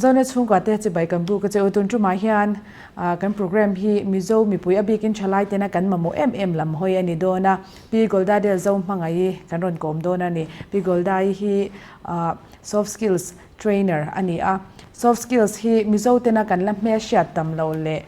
Zone chhungkua te chibai kan buk a che u. Tun tumah hian kan program hi Mizo mipui a bikin thalai tena kan mamawh em em lam hawi a ni dawn a. Pi Golda Del Zo hmangaih kan rawn kawm dawn a ni. Pi Golda-i hi soft skills trainer a ni a. Soft skills hi Mizo tena kan la hmelhriat tam loh leh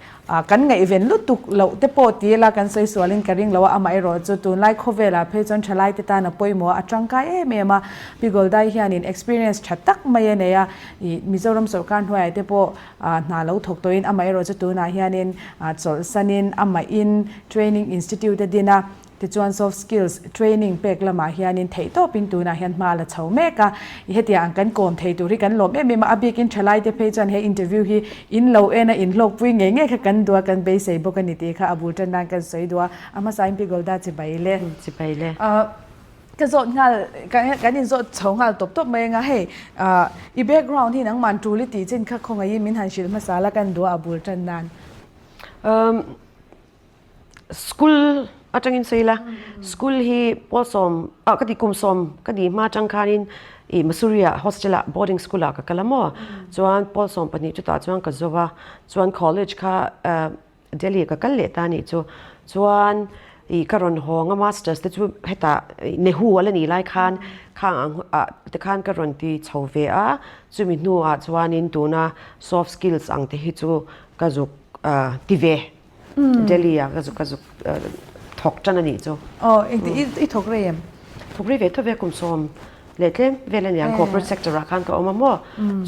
kan ngaihven lutuk loh te pawh ti ila kan sawi sualin ka ring lo a, amaherawh chu tunlai khawvelah phei chuan thalai te tan a pawimawh a, a tangkai em em a. Pi Goldai hianin experience tha tak mai a nei a, ih Mizoram sawrkar hnuaiah te pawh hna lo thawk tawhin amaherawh chu tunah hianin chawlhsanin amahin training institute a din a. Tichuan soft skills training pek lamah hianin theihtawpin tunah hian hma a la chho mek a, i hetiang ang kan kawm thei tur hi kan lawm em em a, a bikin thalaite phei chuan he interview hi in lo en a, in hlawkpui ngei ngei kha kan duh a, kan beisei bawk a ni tih kha a bul tan nan kan sawi duh a, a hmasain Pi Golda chibai le. Chibai le. Ka zawt nghal, kan in zawt chho nghal tawp tawp mai anga hei i background hi nangman tul i tih chin kha khawngaihin min han hrilh hmasa la kan duh a, a bul tan nan. School atangin sawi ila, school hi pawl sawm ah ka ti kum sawm ka ni hma atang khanin ih Mussoorie ah hostel ah boarding school ah ka kal a maw chuan pawl 12 chutah chuan ka zo a chuan college kha Delhi ka kal leh ta anih chu chuan ih ka rawn hawng a masters te chu hetah Nehu a la nih lai khan khang ang ah te khan ka rawn ti chho ve a chumi hnuah chuanin tuna soft skills ang te hi chu ka zuk ti ve. Delhi ah ka zuk ka zuk thawk tan a nih chu. Aw engti i thawk rei em? Thawk rei ve tho ve kum sawm leh tlem vel a niang corporate sector ah khan ka awm a maw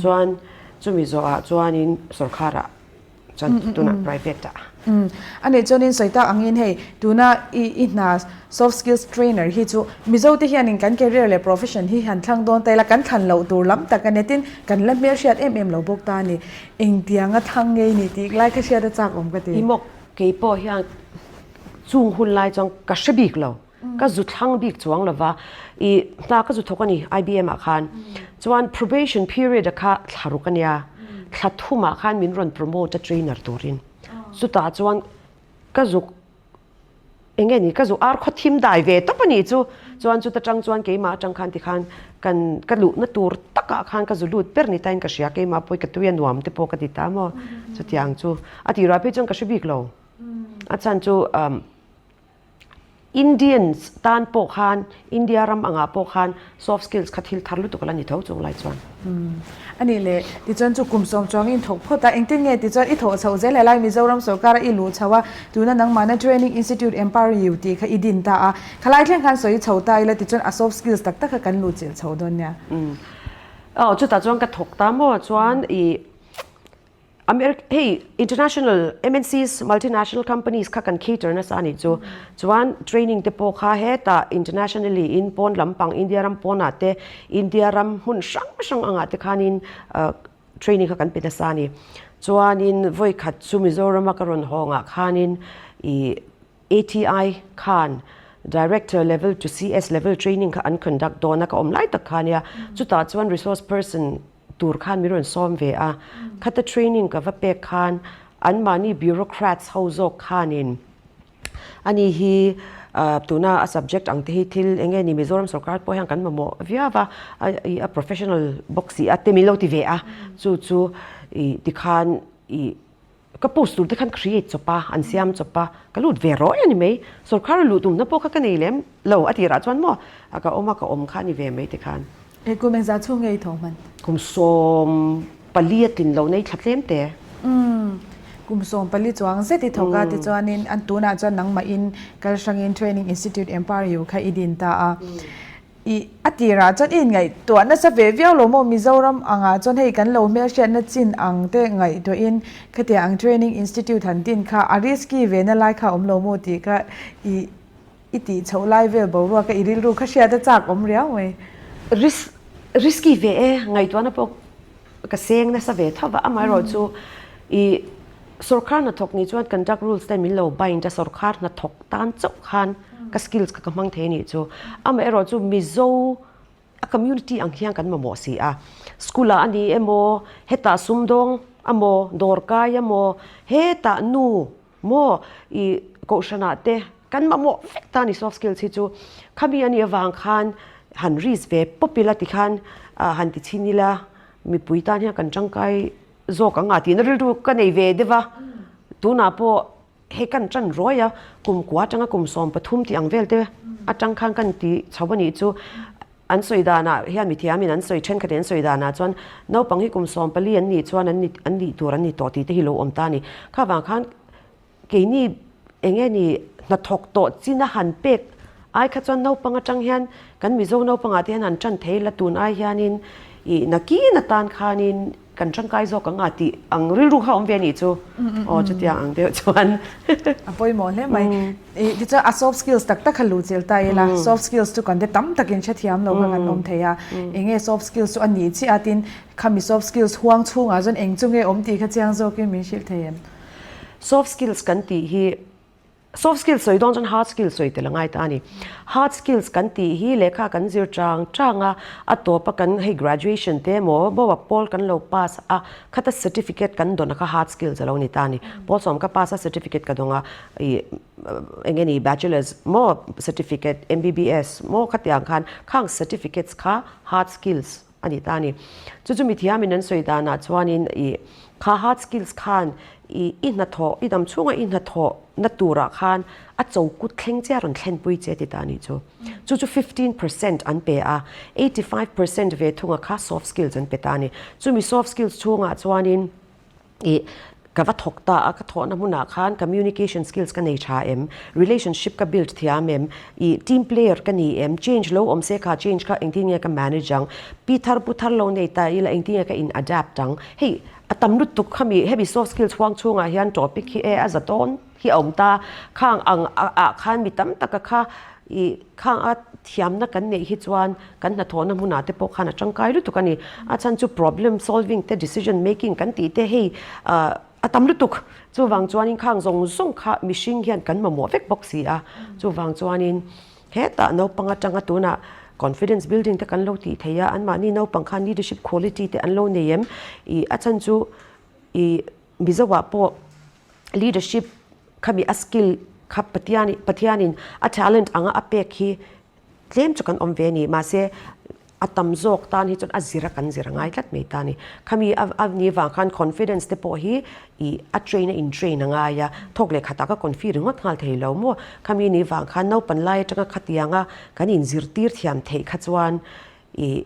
chuan chumi zawh ah chuanin sorkar ah chuan tunah private ah. A nih chuanin sawi tak angin hei tuna i i hna soft skills trainer hi chu Mizo te hianin kan career leh profession hi han thlang dawn ta ila kan thlan loh tur lam tak a nia tin kan la hmelhriat em em lo bawk ta a ni. Engtianga thlang ngei ni tih lai kha hriat a chak awm ka ti. I maw kei pawh hian chung hun lai chuan ka hre bik lo, ka zu thlang bik chuang lo va, i hna ka zu thawk a ni IBM ah khan chuan probation period a kha thla ruk a nia, thla thum ah khan min rawn promote a trainer turin chutah chuan ka zuk Eng nge ni ka zu ar khaw thim dai ve tawp a nih chu. Chuan chuta tang chuan keimah atang khan tikhan kan ka luhna tur takah khan ka zu lut ber ni tain ka hria keimah pawh i ka tui a nuam te pawh ka ti ta maw. Chutiang chu a tirah phei chuan ka hre bik lo. A chhan chu umm Indians tan pawh khan India ram angah pawh khan soft skills kha thil thar lutuk a la ni tho chung lai chuan. A nih le, tichuan chu kum sawm chuang in thawk phawt a, engtin nge tichuan i thawh chhoh zel helai Mizoram sorkara i luh chho a, tuna nangmahna Training Institute Empower You tih kha i din ta a, khalai thleng khan sawi chho ta ila tichuan a soft skills tak tak kha kan luh chilh chho dawn nia. Aw chutah chuan ka thawk ta maw chuan i America hei international MNCs multinational companies kha kan cater nasa a nih chu. Chuan training te pawh kha hetah internationally in pawn lampang India ram pawnah te India ram hmun hrang hrang angah te khanin training kha kan pe nasa a ni. Chuanin vawi khat chu Mizoram a ka rawn hawngah khanin ih ATI khan Director level to CS level training kha an conduct dawn a ka awm lai tak kha ania. Chutah chuan resource person tur khan min rawn sawm ve a, khata training ka va pek khan anmahni bureaucrats ho zawk khanin ani hi tuna a subject ang te hi thil eng nge ni Mizoram sorkar pawh hian kan mamawh viau a, a professional bawk si a te min lo ti ve a, chu chu ih tikhan ih ka post tur te khan create chawp a, an siam chawp a, ka lut ve rawih a ni mai. Sorkar a luh tumna pawh kha ka nei lem lo a tirah chuan maw a ka awm a, ka awm kha a ni ve mai tikhan. He kum engzah chhung nge i tho hman? Kum 14 a tlin lo nei thla tlem te. Umm, kum 14 chuang zet i thawk a tichuanin an tunah chuan nangmahin kal hrangin Training Institute Empire U kha i din ta a. I a tirah chuan i inngaihtuah nasa ve viau lo maw? Mizoram angah chuan hei kan lo hmelhriatna chin ang te ngaihtuahin khatiang ang training institute han din kha a risky ve na lai kha a awm lo maw tih kha i i tih chhoh lai vel boruak a i rilru kha hriat a chak awm riau mai. Risk risky ve e, ngaihtuahna pawh ka seng nasa ve tho va, amaherawhchu i Sorkar hnathawk nih chuan conduct rules te min lo bind a, sorkar hnathawk tan chauh khan ka skills kha ka hmang thei a nih chu. Amaherawh chu Mizo a community ang hian kan mamawh si a, school ah a ni emaw, hetah sumdawng amaw, dawrkai amaw, hetah nu maw ih kohhran ah te kan mamawh vek ta a ni soft skills hi chu. Khami a nih avang khan han risk ve pawp ila tikhan han ti chhin ila. mipui tan hian kan tangkai zawk ang a tihna rilru ka nei ve deuh a, tunah pawh hei kan tan ruai a, kum kua atanga kum 13 tih ang vel te atang khan kan ti chho a nih chu. An sawi danah hian mithiamin an sawi thenkhatin an sawi danah chuan naupang hi kum 14 an nih chuan an an nih tur an ni tawh tih te hi lo awm ta a ni. Kha vang khan keini eng nge ni hnathawk tawh chin a han pek ai kha chuan naupang atang hian kan Mizo naupangah te hian han tan thei la tun ai hianin ih nakin atan khanin kan tangkai zawk ang a tih ang rilru kha awm ve a nih chu. Aw chutiang ang deuh chuan. A pawimawh hle mai. Ih tichuan a soft skills tak tak kha luh chilh ta ila soft skills chu kan te tam takin hrethiam lo kha kan awm thei a. Eng nge soft skills chu a nih chiah a tin khami soft skills huang chhungah chuan eng chu nge awm tih kha chiang zawkin min hrilh thei em? Soft skills kan tih hi Soft skills sawi dawn chuan hard skills sawi tel a ngai ta a ni. Hard skills kan tih hi lehkha kan zir chang chang a, a tawp a kan hei graduation te emaw boa pawl kan lo pass a, khata certificate kan dawn a kha hard skills a lo ni ta a ni. Pawl sawm ka pass a certificate ka dawng a, ih eng nge ni bachelor's maw certificate, MBBS maw khatiang khan khang certificates kha hard skills a ni ta a ni. Chu chu mithiamin an sawi danah chuanin ih kha hard skills khan ih i hnathawh, i dam chhunga i hnathawh na turah khan a cho kut thleng che a rawn thlenpui che ti ta a nih chu. Chu chu 15% an pe a, 85% ve thunga kha soft skills an pe ta a ni. Chumi soft skills chhungah chuanin Ih, ka va thawk ta a, ka thawhna hmunah khan communication skills ka nei tha em? Relationship ka build thiam em? Ih, team player ka ni em? Change lo awm se kha change kha engtin nge ka manage ang? Pi thar pu thar lo nei ta ila engtin nge ka in adapt ang? Hei, a tam lutuk khami hemi soft skills huang chhungah hian topic hi e a za dawn hi a awm ta. Khang ang ah khan mi tam taka kha ih khang a thiamna kan neih hi chuan kan hnathawhna hmunah te pawh khan a tangkai lutuk a ni. A chhan chu problem solving te decision making kan tih te hei a tam lutuk. Chuvang chuanin khang zawng zawng kha mihring hian kan mamawh vek bawk si a. Chuvang chuanin hetah naupang atanga tunah confidence building te kan lo tih thei a, anmahni naupang khan leadership quality te an lo nei em? Ih a chhan chu ih Mizoah pawh leadership khami a skill kha Pathian Pathianin a talent anga a pek hi tlem chu kan awm ve a ni. Mahse a tam zawk tan hi chuan a zir a kan zir a ngai tlat mai ta a ni. Khami a a ni vang khan confidence te pawh hi ih a train a in train a ngai a, thawk leh khatah ka confi ringawt nghal thei lo maw. Khami ni vang khan naupan lai atanga khatianga kan inzirtir thiam theih kha chuan ih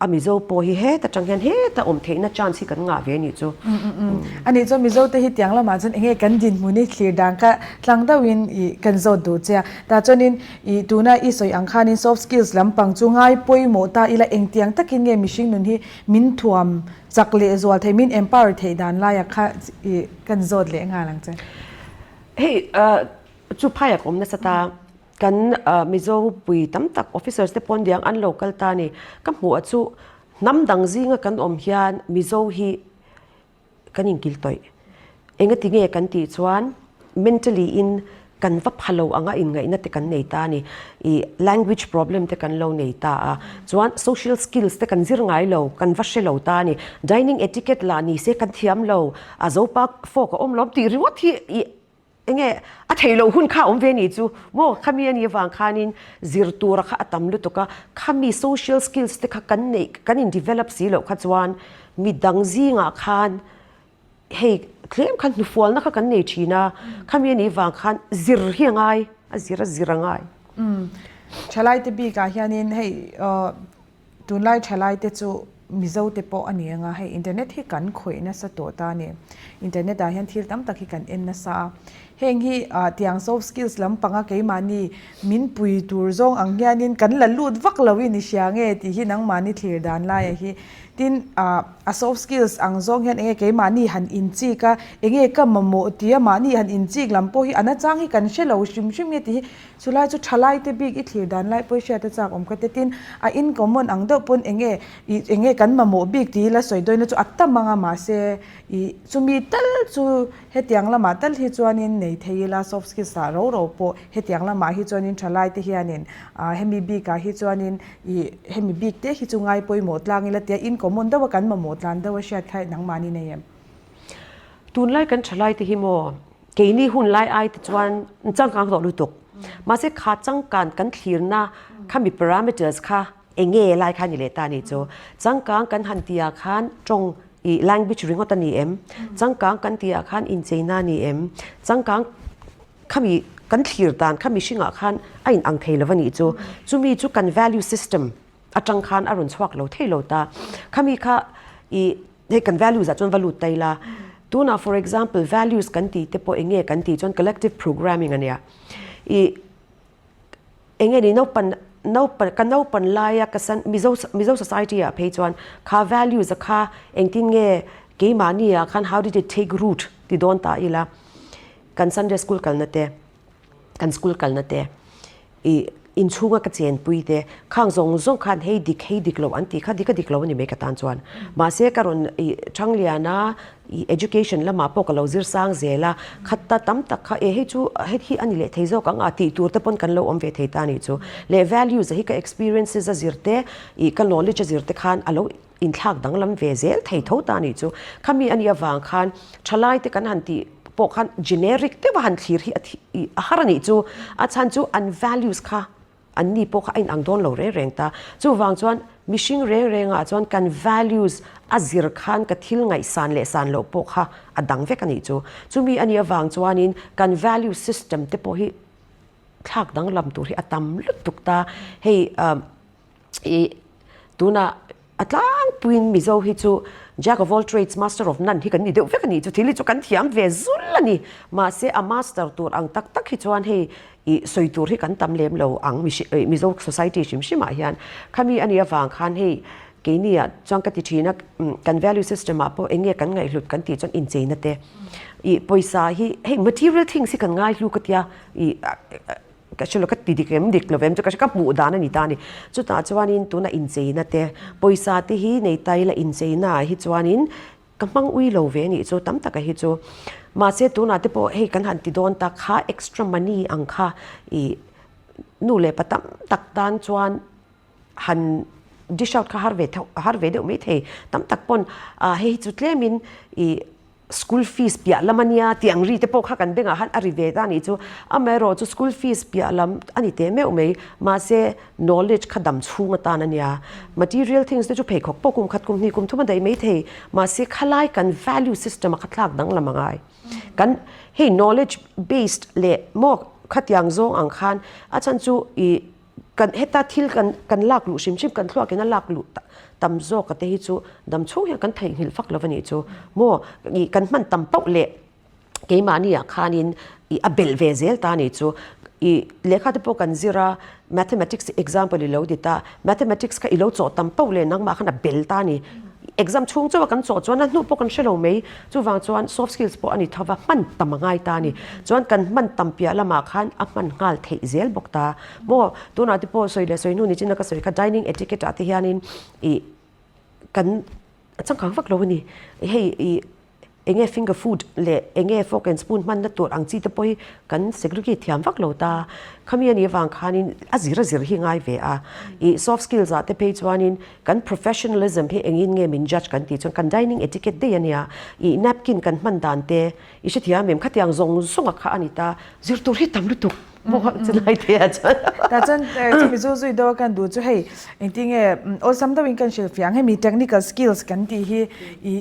A Mizo pawh hi heta tang hian heta awm theihna chance hi kan ngah ve anih chu. A nih chuan Mizo te hi tiang lamah chuan enge kan dinhmun hi thlir dan kha tlang deuhin ih kan zawt duh che a. Tah chuanin ih tuna i sawi ang khanin soft skills lampang chu ngai pawimawh ta ila engtiang takin nge mihring nun hi min thuam chak leh zual thei, min empower theih dan laiah kha ih kan zawt leh nghal ang che. Hei chu phaiah ka awm nasa ta. Kan Mizo pui tam tak officers te pawn diang an lo kal ta a ni. Ka hmuh a chu hnam dang zinga kan awm hian Mizo hi kan inkil tawih. Engati nge kan tih chuan mentally in kan va pha lo anga inngaihna te kan nei ta a ni. Ih language problem te kan lo nei ta a. Chuan social skills te kan zir ngai lo, kan va hre lo ta a ni. Dining etiquette lah ni se kan thiam lo, a Zopa fork a awm lo tih ringawt hi ih Enge a theih loh hun kha a awm ve ni chu maw? Khami a nih avang khanin zir tura kha a tam lutuk a, khami social skills te kha kan neih kan in develop si loh kha chuan midang zingah khan hei tlem khan hnufualna kha kan nei thin a, khami a nih avang khan zir hi a ngai, a zir a zir a ngai. Umm Thalaite bikah hianin hei Tunlai thalaite chu Mizo te pawh a ni ang a, hei internet hi kan khawih nasa tawh ta a ni. Internet ah hian thil tam tak hi kan en nasa a. Heng hi tiang soft skills lampanga keimahni min pui tur zawng ang hianin kan la lut vak lo i ni hria nge tih hi nangmahni thlir dan laia hi. Tin, a soft skills ang zawng hian enge keimahni han inchik a, enge ka mamawh tia mahni han inchik lam pawh hi a nachang hi kan hre lo hrim hrim nge tih hi Chulai chu thalai te bik i thlir dan lai pawh i hriat a chak awm ka ti tin a in common ang deuh pawn enge ih enge kan mamawh bik tih ila sawi dawina chu a tam ang a mahse ih chumi tal chu hetiang lamah tal hi chuanin nei thei ila soft skills ah ro ro pawh hetiang lamah hi chuanin thalai te hianin ah hemi bikah hi chuanin ih hemi bik te hi chu ngai pawimawh tlang ila tia in common deuh a kan mamawh tlan deuh a hriat kha nangmahni nei em? Tunlai kan thalai te hi maw Keini hun lai ai te chuan changkang tawh lutuk. Mahse kha changkan kan thlirna khami parameters kha Enge lai kha ni leh ta a nih chu. Changkang kan han tih ah khan tawng ih language ringawt a ni em? Changkang kan tih ah khan incheina a ni em? Changkang khami kan thlir dan kha mihringah khan a in ang thei lo a nih chu. Chumi chu kan value system atang khan a rawn chhuak lo thei lo ta. Khami kha ih hei kan values ah chuan va lut ta ila. Tunah for example values kan tih te pawh enge kan tih chuan collective programming a nia. Ih Eng nge ni naupan naupan ka naupan laia ka san Mizo Mizo society ah phei chuan kha values a kha engtin nge keimahni ah khan how did it take root ti dawn ta ila kan Sunday school kalna te kan school kalna te ih inchhunga ka chenpui te khang zawng zawng khan hei dik hei dik lo an tih kha dik a dik lo a ni mai ka tan chuan mahse ka rawn ih Thangliana I education lamah pawh ka lo zir sang zel a, khatta tam tak kha e hei chu hei hi a ni leh thei zawk ang a tih tur te pawn kan lo awm ve thei ta a nih chu. Leh values a hi ka experiences a zir te ih ka knowledge a zir te khan a lo inthlak danglam ve zel thei tho ta a nih chu. Khami a nih avang khan thalai te kan han tih pawh khan generic deuh a han thlir hi a ih a har a nih chu. A chhan chu an values kha An ni pawh kha a inang dawn lo reng reng ta. Chuvang chuan mihring reng rengah chuan kan values a zir khan ka thil ngaihsan leh san loh pawh kha a dang vek a nih chu. Chumi a nih avang chuanin kan value system te pawh hi thlak danglam tur hi a tam lutuk ta. Hei ih tunah A tlangpuiin Mizo hi chu Jack of all trades, master of none hi kan ni deuh vek a nih chu. Thil hi chu kan thiam ve zul a ni. Mahse a master tur ang tak tak hi chuan hei ih sawi tur hi kan tam lem lo ang Mizo society hrim hrim ah hian. Khami a nih avang khan hei keini ah chuan ka ti thin a kan value system ah pawh eng nge kan ngaihhlut kan tih chuan incheina te ih pawisa hi hei material things hi kan ngaihlu ka tia ih Ka hre lo, ka ti dik em dik lo em chu ka hre, ka hmuh dan a ni ta a ni. Chutah chuanin tuna incheina te, pawisa te hi nei ta ila incheina ah hi chuanin ka hmang ui lo ve a nih chu tam taka hi chu. Mahse tunah te pawh hei kan han ti dawn ta kha extra money ang kha ih nu leh pa tam tak tan chuan han dish out kha har ve theuh har ve deuh mai thei. Tam tak pawn ah hei hi chu tlemin ih School fees piah lam a nia tih ang ri te pawh kha kan bengah khan a ri ve ta a nih chu. Amaherawh chu school fees piah lam a ni teh meuh mai. Mahse knowledge kha dam chhung atan a nia. Material things te chu pheikhawk pawh kum khat kum hnih kum thum a daih mai thei. Mahse khalai kan value system a kha thlak danglam a ngai. Kan hei knowledge based leh maw khatiang zawng ang khan a chhan chu ih Kan heta thil kan kan lak luh hrim hrim kan thluakin a lak luh tam zawk a te hi chu dam chhung hian kan theihnghilh fak lo a nih chu maw ih kan hman tam pauh leh keimahni ah khanin ih a belh ve zel ta a nih chu ih lehkha te pawh kan zir a mathematics example i lo dit a mathematics kha i lo chawh tam pauh leh nangmah khan a bel ta a ni exam chhung chauh a kan chawh chuan a hnu pawh kan hre lo mai chuvang chuan soft skills pawh a ni tho va hman tam a ngai ta a ni chuan kan hman tam piah lamah khan a hman nghal theih zel bawk ta. Maw tunah te pawh sawi leh sawi hnu ni chin a ka sawi kha dining etiquette ah te hianin ih kan changkang vak lo a ni hei ih eng nge finger food leh eng nge fork and spoon hmanna tur ang chi te pawh hi kan segregate thiam vak lo ta khami a nih avang khanin a zir a zir hi ngai ve a ih soft skills ah te phei chuanin kan professionalism hi engin nge min judge kan tih chuan kan dining etiquette daih a nia ih napkin kan hman dan te i hrethiam em khatiang zawng zawng a kha a ni ta zir tur hi tam lutuk. Chulai te ah chuan. Tah chuan chumi zu zui deuh a kan duh chu hei engtin nge awlsam deuhin kan hrilh fiah ang hemi technical skills kan tih hi ih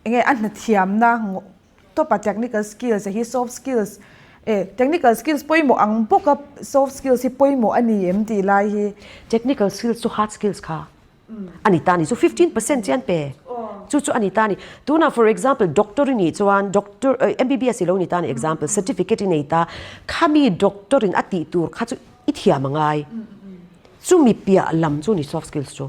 enge a hnathiamna tawpa technical skills hi soft skills eh technical skills pawimawh ang bawka soft skills hi pawimawh a ni em tih lai hi. Technical skills chu hard skills kha. A ni ta ni chu 15% chian pe chu chu a ni ta ni tuna for example doctor i nih chuan doctor MBBS i lo ni ta ni example certificate i nei ta khami doctor in a tih tur kha chu i thiam a ngai chumi piah lam chu ni soft skills chu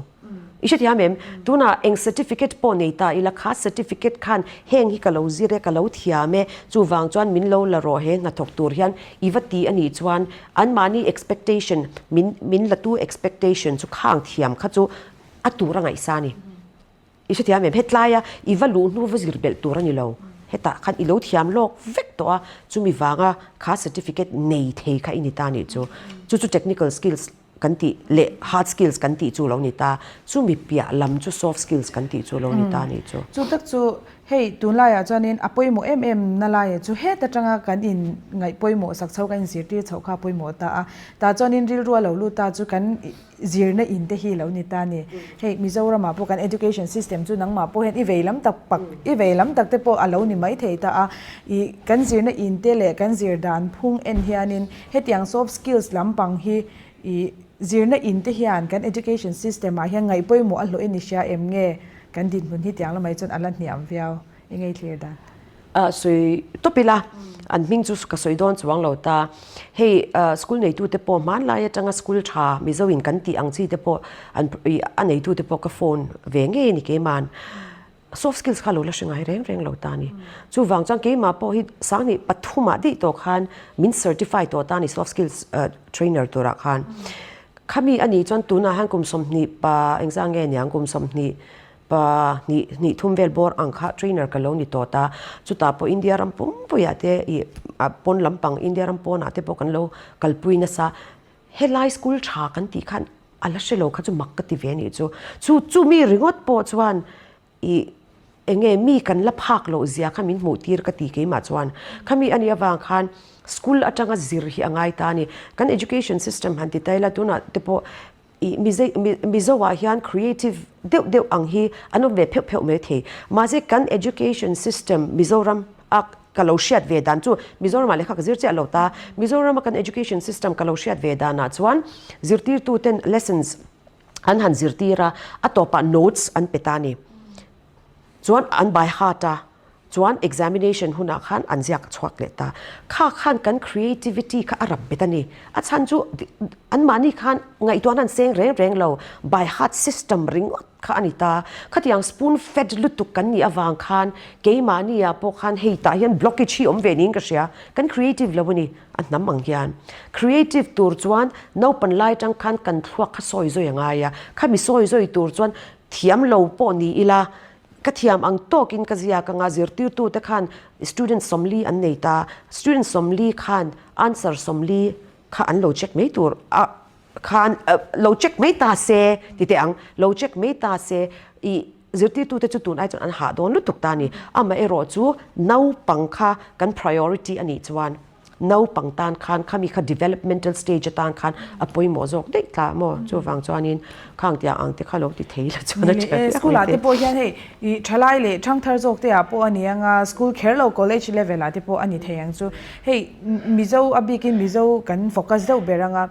i hrethiam em tuna eng certificate pawh nei ta ila kha certificate khan heng hi ka lo zir e ka lo thiam e chuvang chuan min lo la rawh he hnathawk tur hian i va ti a nih chuan Anmahni expectation, min min latu expectation chu khang thiam kha chu a tur a ngaihsa a ni. I hrethiam em? Hetlaia i va luh hnu va zir belh tur a ni lo. Hetah khan i lo thiam lawk vek tawh a, chumi vanga kha certificate nei thei kha i ni ta a nih chu. Chu chu technical skills kan tih leh hard skills kan tih chu lo ni ta. Chumi piah lam chu soft skills kan tih chu lo ni ta a nih chu. Chu tak chu. Hei tunlaiah chuanin a pawimawh em em na laia chu het atanga kan in ngaih pawimawh sak chho kan inzirtir chhoh kha a pawimawh ta a. Tah chuanin rilru a lo lut ta chu kan zirna in te hi lo ni ta a ni. Hei Mizoramah pawh kan education system chu nangmah pawh hian i vei lam tak pak i vei lam tak te pawh a lo ni mai thei ta a. Ih kan zirna in te leh kan zir dan phung en hianin hetiang soft skills lampang hi ih zirna in te hian kan education system ah hian ngaih pawimawh a hlawh in i hria em nge? Kan dinhmun hi tiang lamah hi chuan a la hniam viau i ngei thlir dan. A sawi tawp ila, an hming chu ka sawi dawn chuang lo ta. Hei school neitute pawh hmanlai atanga school tha Mizo in kan tih ang chi te pawh an a neitute pawh ka phone ve ngei a ni keiman. Soft skills kha lo la hre ngai reng reng lo ta a ni. Chuvang chuan keimah pawh hi sanghnih pathumah daih tawh khan min certify tawh ta a ni soft skills trainer turah khan. Khami a nih chuan tunah hian kum 20 pa engzah nge niang kum 20 pa hnih hnih thum vel bawr ang kha trainer ka lo ni tawh ta. Chutah pawh India ram pumpuiah te ih pawn lampang India ram pawnah te pawh kan lo kalpui nasa. Helai school tha kan tih khan a la hre lo kha chu mak ka ti ve a nih chu. Chu chumi ringawt pawh chuan Ih, enge mi kan la phak loh zia kha min hmuh tir ka ti keimah chuan. Khami anih avang khan school atanga zir hi a ngai ta a ni. Kan education system han ti ta ila tunah te pawh ih Mizo ah hian creative deuh deuh ang hi an awm ve pheuh pheuh mai thei. Mahse kan education system Mizoram a ka lo hriat ve dan chu Mizoram ah lehkha ka zir chiah lo ta. Mizoram a kan education system ka lo hriat ve danah chuan zirtirtu ten lessons An han zirtir a, a tawpah notes an pe ta a ni. Chuan an by heart a, chuan examination hunah khan an ziak chhuak leh ta. Kha khan kan creativity kha a rap bet a ni. A chhan chu anmahni khan ngaihtuahna an seng reng reng lo, by heart system ringawt kha a ni ta. Khatiang spoon fed lutuk kan nih avang khan keimahni ah pawh khan hei tah hian blockage hi awm ve niin ka hria, kan creative lo a ni. A hnam ang hian creative tur chuan naupan lai atang khan kan thluak kha sawi zawi a ngai a, khami sawi zawi tur chuan thiam lo pawh ni ila ka thiam ang tawkin ka ziak anga zirtirtu te khan student 40 an nei ta, student 40 khan answer 40 kha an lo check mai tur a khan lo check mai ta se ti teh ang, lo check mai ta se ih zirtirtute chu tun ai chuan an hah dawn lutuk ta a ni. Amaherawh chu naupang kha kan priority a nih chuan naupang tan khan khami kha developmental stage atan khan a pawimawh zawk daih tla maw? Chuvang chuanin khang tiang ang te kha lo ti thei la chuan a ṭha viau School ah te pawh hian hei ih ṭhalai leh ṭhangthar zawk te ah pawh a ni ang a, school kher lo college level ah te pawh a ni thei ang chu. Hei Mizo a bikin Mizo kan focus deuh ber ang a,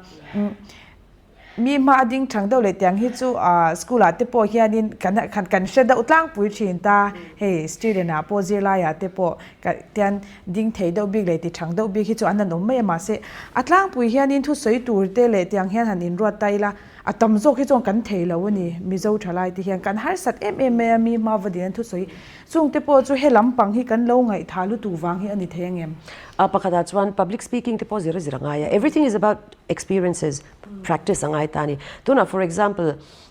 Mi hma a ding thang deuh leh tiang hi chu ah school ah te pawh hianin kan kan hre deuh tlangpui thin ta. Hei student ah pawh zirlai ah te pawh ka tian ding thei deuh bik leh ti thang deuh bik hi chu an han awm mai a mahse a tlangpui hianin thusawi tur te leh tiang hian han inruat ta ila a tam zawk hi chuan kan thei lo a ni. Mizo thalai te hian kan harsat em em mai a mi hma va din an thusawi chung te pawh chu he lampang hi kan lo ngaihthah lutuk vang hi a ni thei angem? A pakhatah chuan public speaking te pawh zir a zir a ngai a everything is about experiences practice a ngai ta a ni. Tunah for example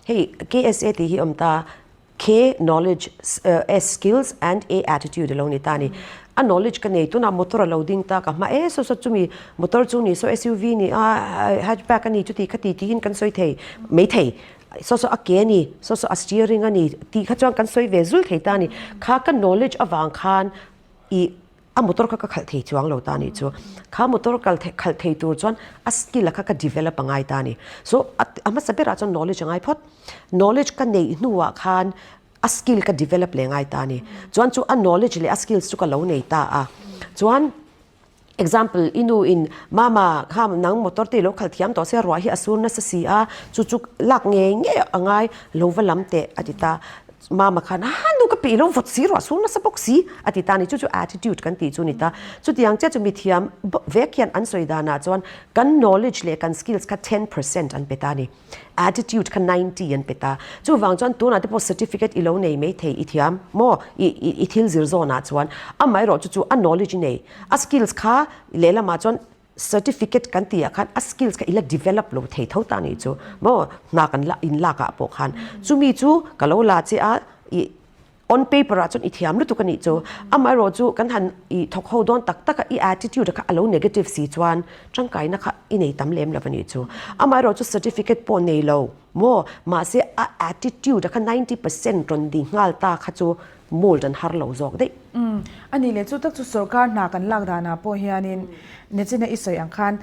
hei KSA tih hi awm ta, K knowledge, S skills and A attitude a lo ni ta a ni. A knowledge ka nei tunah motor a lo ding ta ka hma e saw saw chumi motor chu ni saw SUV ni a hatchback a ni chuti khati tiin kan sawi thei mai thei saw saw a ke a ni saw saw a steering a ni tih kha chuan kan sawi ve zul thei ta a ni. Kha ka knowledge avang khan ih A motor kha ka khalh thei chuang lo ta nih chu. Kha motor kal khalh thei tur chuan a skill a kha ka develop a ngai ta a ni. So a hmasa berah chuan knowledge a ngai phawt. Knowledge ka neih hnuah khan a skill ka develop leh ngai ta a ni. Chuan chu a knowledge leh a skills chu ka lo nei ta a. Chuan example i nu in mama kha nang motor te i lo khalh thiam tawh sia ruah hi a sur nasa si a chu chu lak ngei ngei a ngai lo va lam teh a ti ta. Mama khan a nu ka peih lo vawt si ruah sur nasa bawk si a ti ta a ni. Chu chu attitude kan tih chu a ni ta. Chutiang chiah chu mithiam vek hian an sawi danah chuan kan knowledge leh kan skills kha 10% an pe ta a ni. Attitude kha 90 an pe ta. Chuvang chuan tunah te pawh certificate i lo nei mai thei i thiam maw i thil zir zawnah chuan amaherawh chu chu a knowledge i nei a skills kha lehlamah chuan Certificate kan tih ah khan a skills kha i la develop lo thei tho ta nih chu maw hna kan la in lak ah pawh khan chumi chu ka lo la che a i On paper ah chuan i thiam lutuk a nih chu. Amaherawh chu kan han i thawk ho dawn tak tak a, i attitude kha a lo negative si chuan tangkaina kha i nei tam lem lo a nih chu. Amaherawh chu certificate pawh nei lo maw, mahse a attitude kha 90% rawn di nghal ta kha chu mold an har lo zawk daih. Umm, a nih leh chu tak chu sorkar hna kan lak danah pawh hianin Nechina i sawi ang khan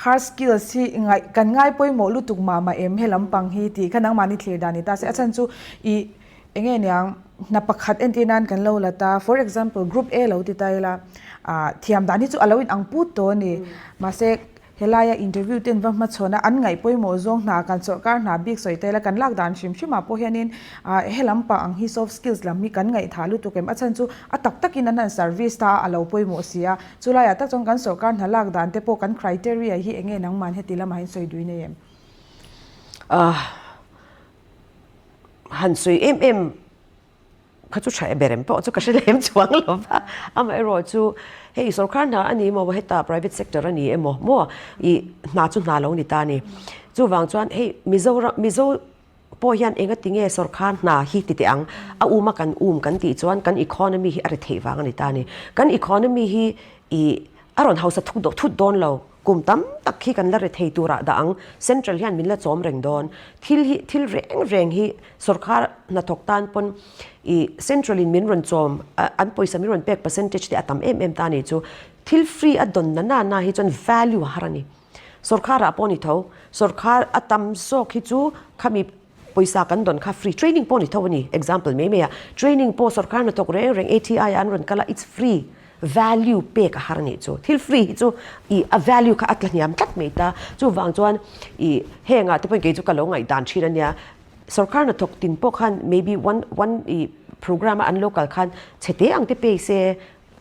hard skills hi ngaih kan ngai pawimawh lutuk mah mah em he lampang hi tih kha nangmahni thlir dan ni ta se. A chhan chu i Enge niang, hna pakhat entir nan kan lo la ta, for example group A lo ti ta ila, ah thiam dan hi chu a lo in ang put tawh a ni. Mahse helaia interview ten va hmachhawn a, an ngaih pawimawh zawng hna kan sawrkar hna bik sawi ta ila kan lak dan hrim hrim ah pawh hianin ah he lampang ang hi soft skills lam hi kan ngaihthah lutuk em? A chhan chu a tak takin an han service ta a, a lo pawimawh si a. Chulaiah tak chuan kan sawrkar hna lak dan te pawh kan criteria hi enge nangman heti lamah hian sawi dui nei em? Ah. Han sawi em em kha chu tha ber em pawh chu ka hre lem chuang lo va, amaherawh chu hei sorkar hna a ni emaw heta private sector a ni emaw maw ih hna chu hna lo ni ta a ni. Chuvang chuan hei Mizoram Mizo pawh hian enga tinge sorkar hna hi ti teh ang a um a kan um kan tih chuan kan economy hi a ri theih vang a ni ta a ni. Kan economy hi ih a rawn hausa thut thut dawn lo. Kum tam tak hi kan la ri thei turah dah ang, Central hian min la chawm reng dawn. Thil hi, thil reng reng hi sorkar hnathawk tan pawn i Central in min rawn chawm, an pawisa min rawn pek percentage te a tam em em ta a ni chu. Thil free a dawn na na na hi chuan value a har a ni. Sorkar ah pawh ni tho, sorkar a tam zawk hi chu khami pawisa kan dawn kha free, training pawh ni tho a ni, example mai mai ah, training pawh sorkar hnathawk reng reng ATI ah an rawn kal a, it's free. Value pek a har a nih chu. Thil free hi chu i a value kha a tla hniam tlat mai ta. Chuvang chuan i hengah te pawhin kei chu ka lo ngaihdan thin a nia. Sorkar hnathawk tin pawh khan maybe one one i program a an lo kal khan chhe te ang te pay se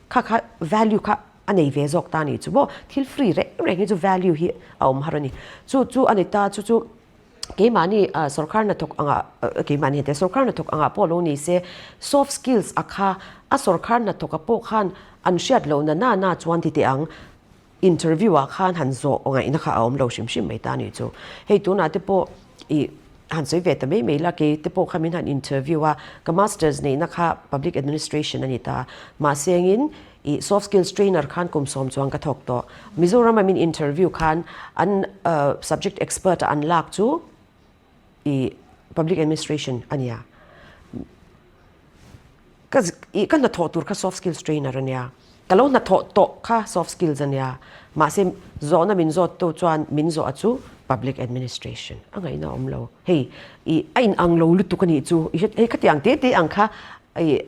kha kha value kha a nei ve zawk ta a nih chu maw. Thil free reng reng hi chu value hi a awm har a ni. Chu chu a ni ta chu chu. Keimahni sorkar hnathawk angah keimahni hete sorkar hnathawk angah pawh lo ni se soft skills a kha a sorkar hnathawka pawh khan an hriat loh na na na chuan ti teh ang interview ah khan han zawh ngaihna kha a awm lo hrim hrim mai ta ni chu. Hei tunah te pawh ih han sawi ve ta mai mai la kei te pawh kha min han interview a ka masters neihna kha public administration a ni ta mahse engin I soft skills trainer khan kum sawm chuan ka thawk tawh. Mizoram a min interview khan an subject expert a an lak chu i public administration a nia. Ka i ka hnathawh tur kha soft skills trainer a nia. Ka lo hnathawh tawh kha soft skills a nia. Mahse zawhna min zawt tu chuan min zawh a chu public administration a ngaihna a awm lo. Hei i a in ang lo lutuk a nih chu. I hre hei khatiang te te ang kha i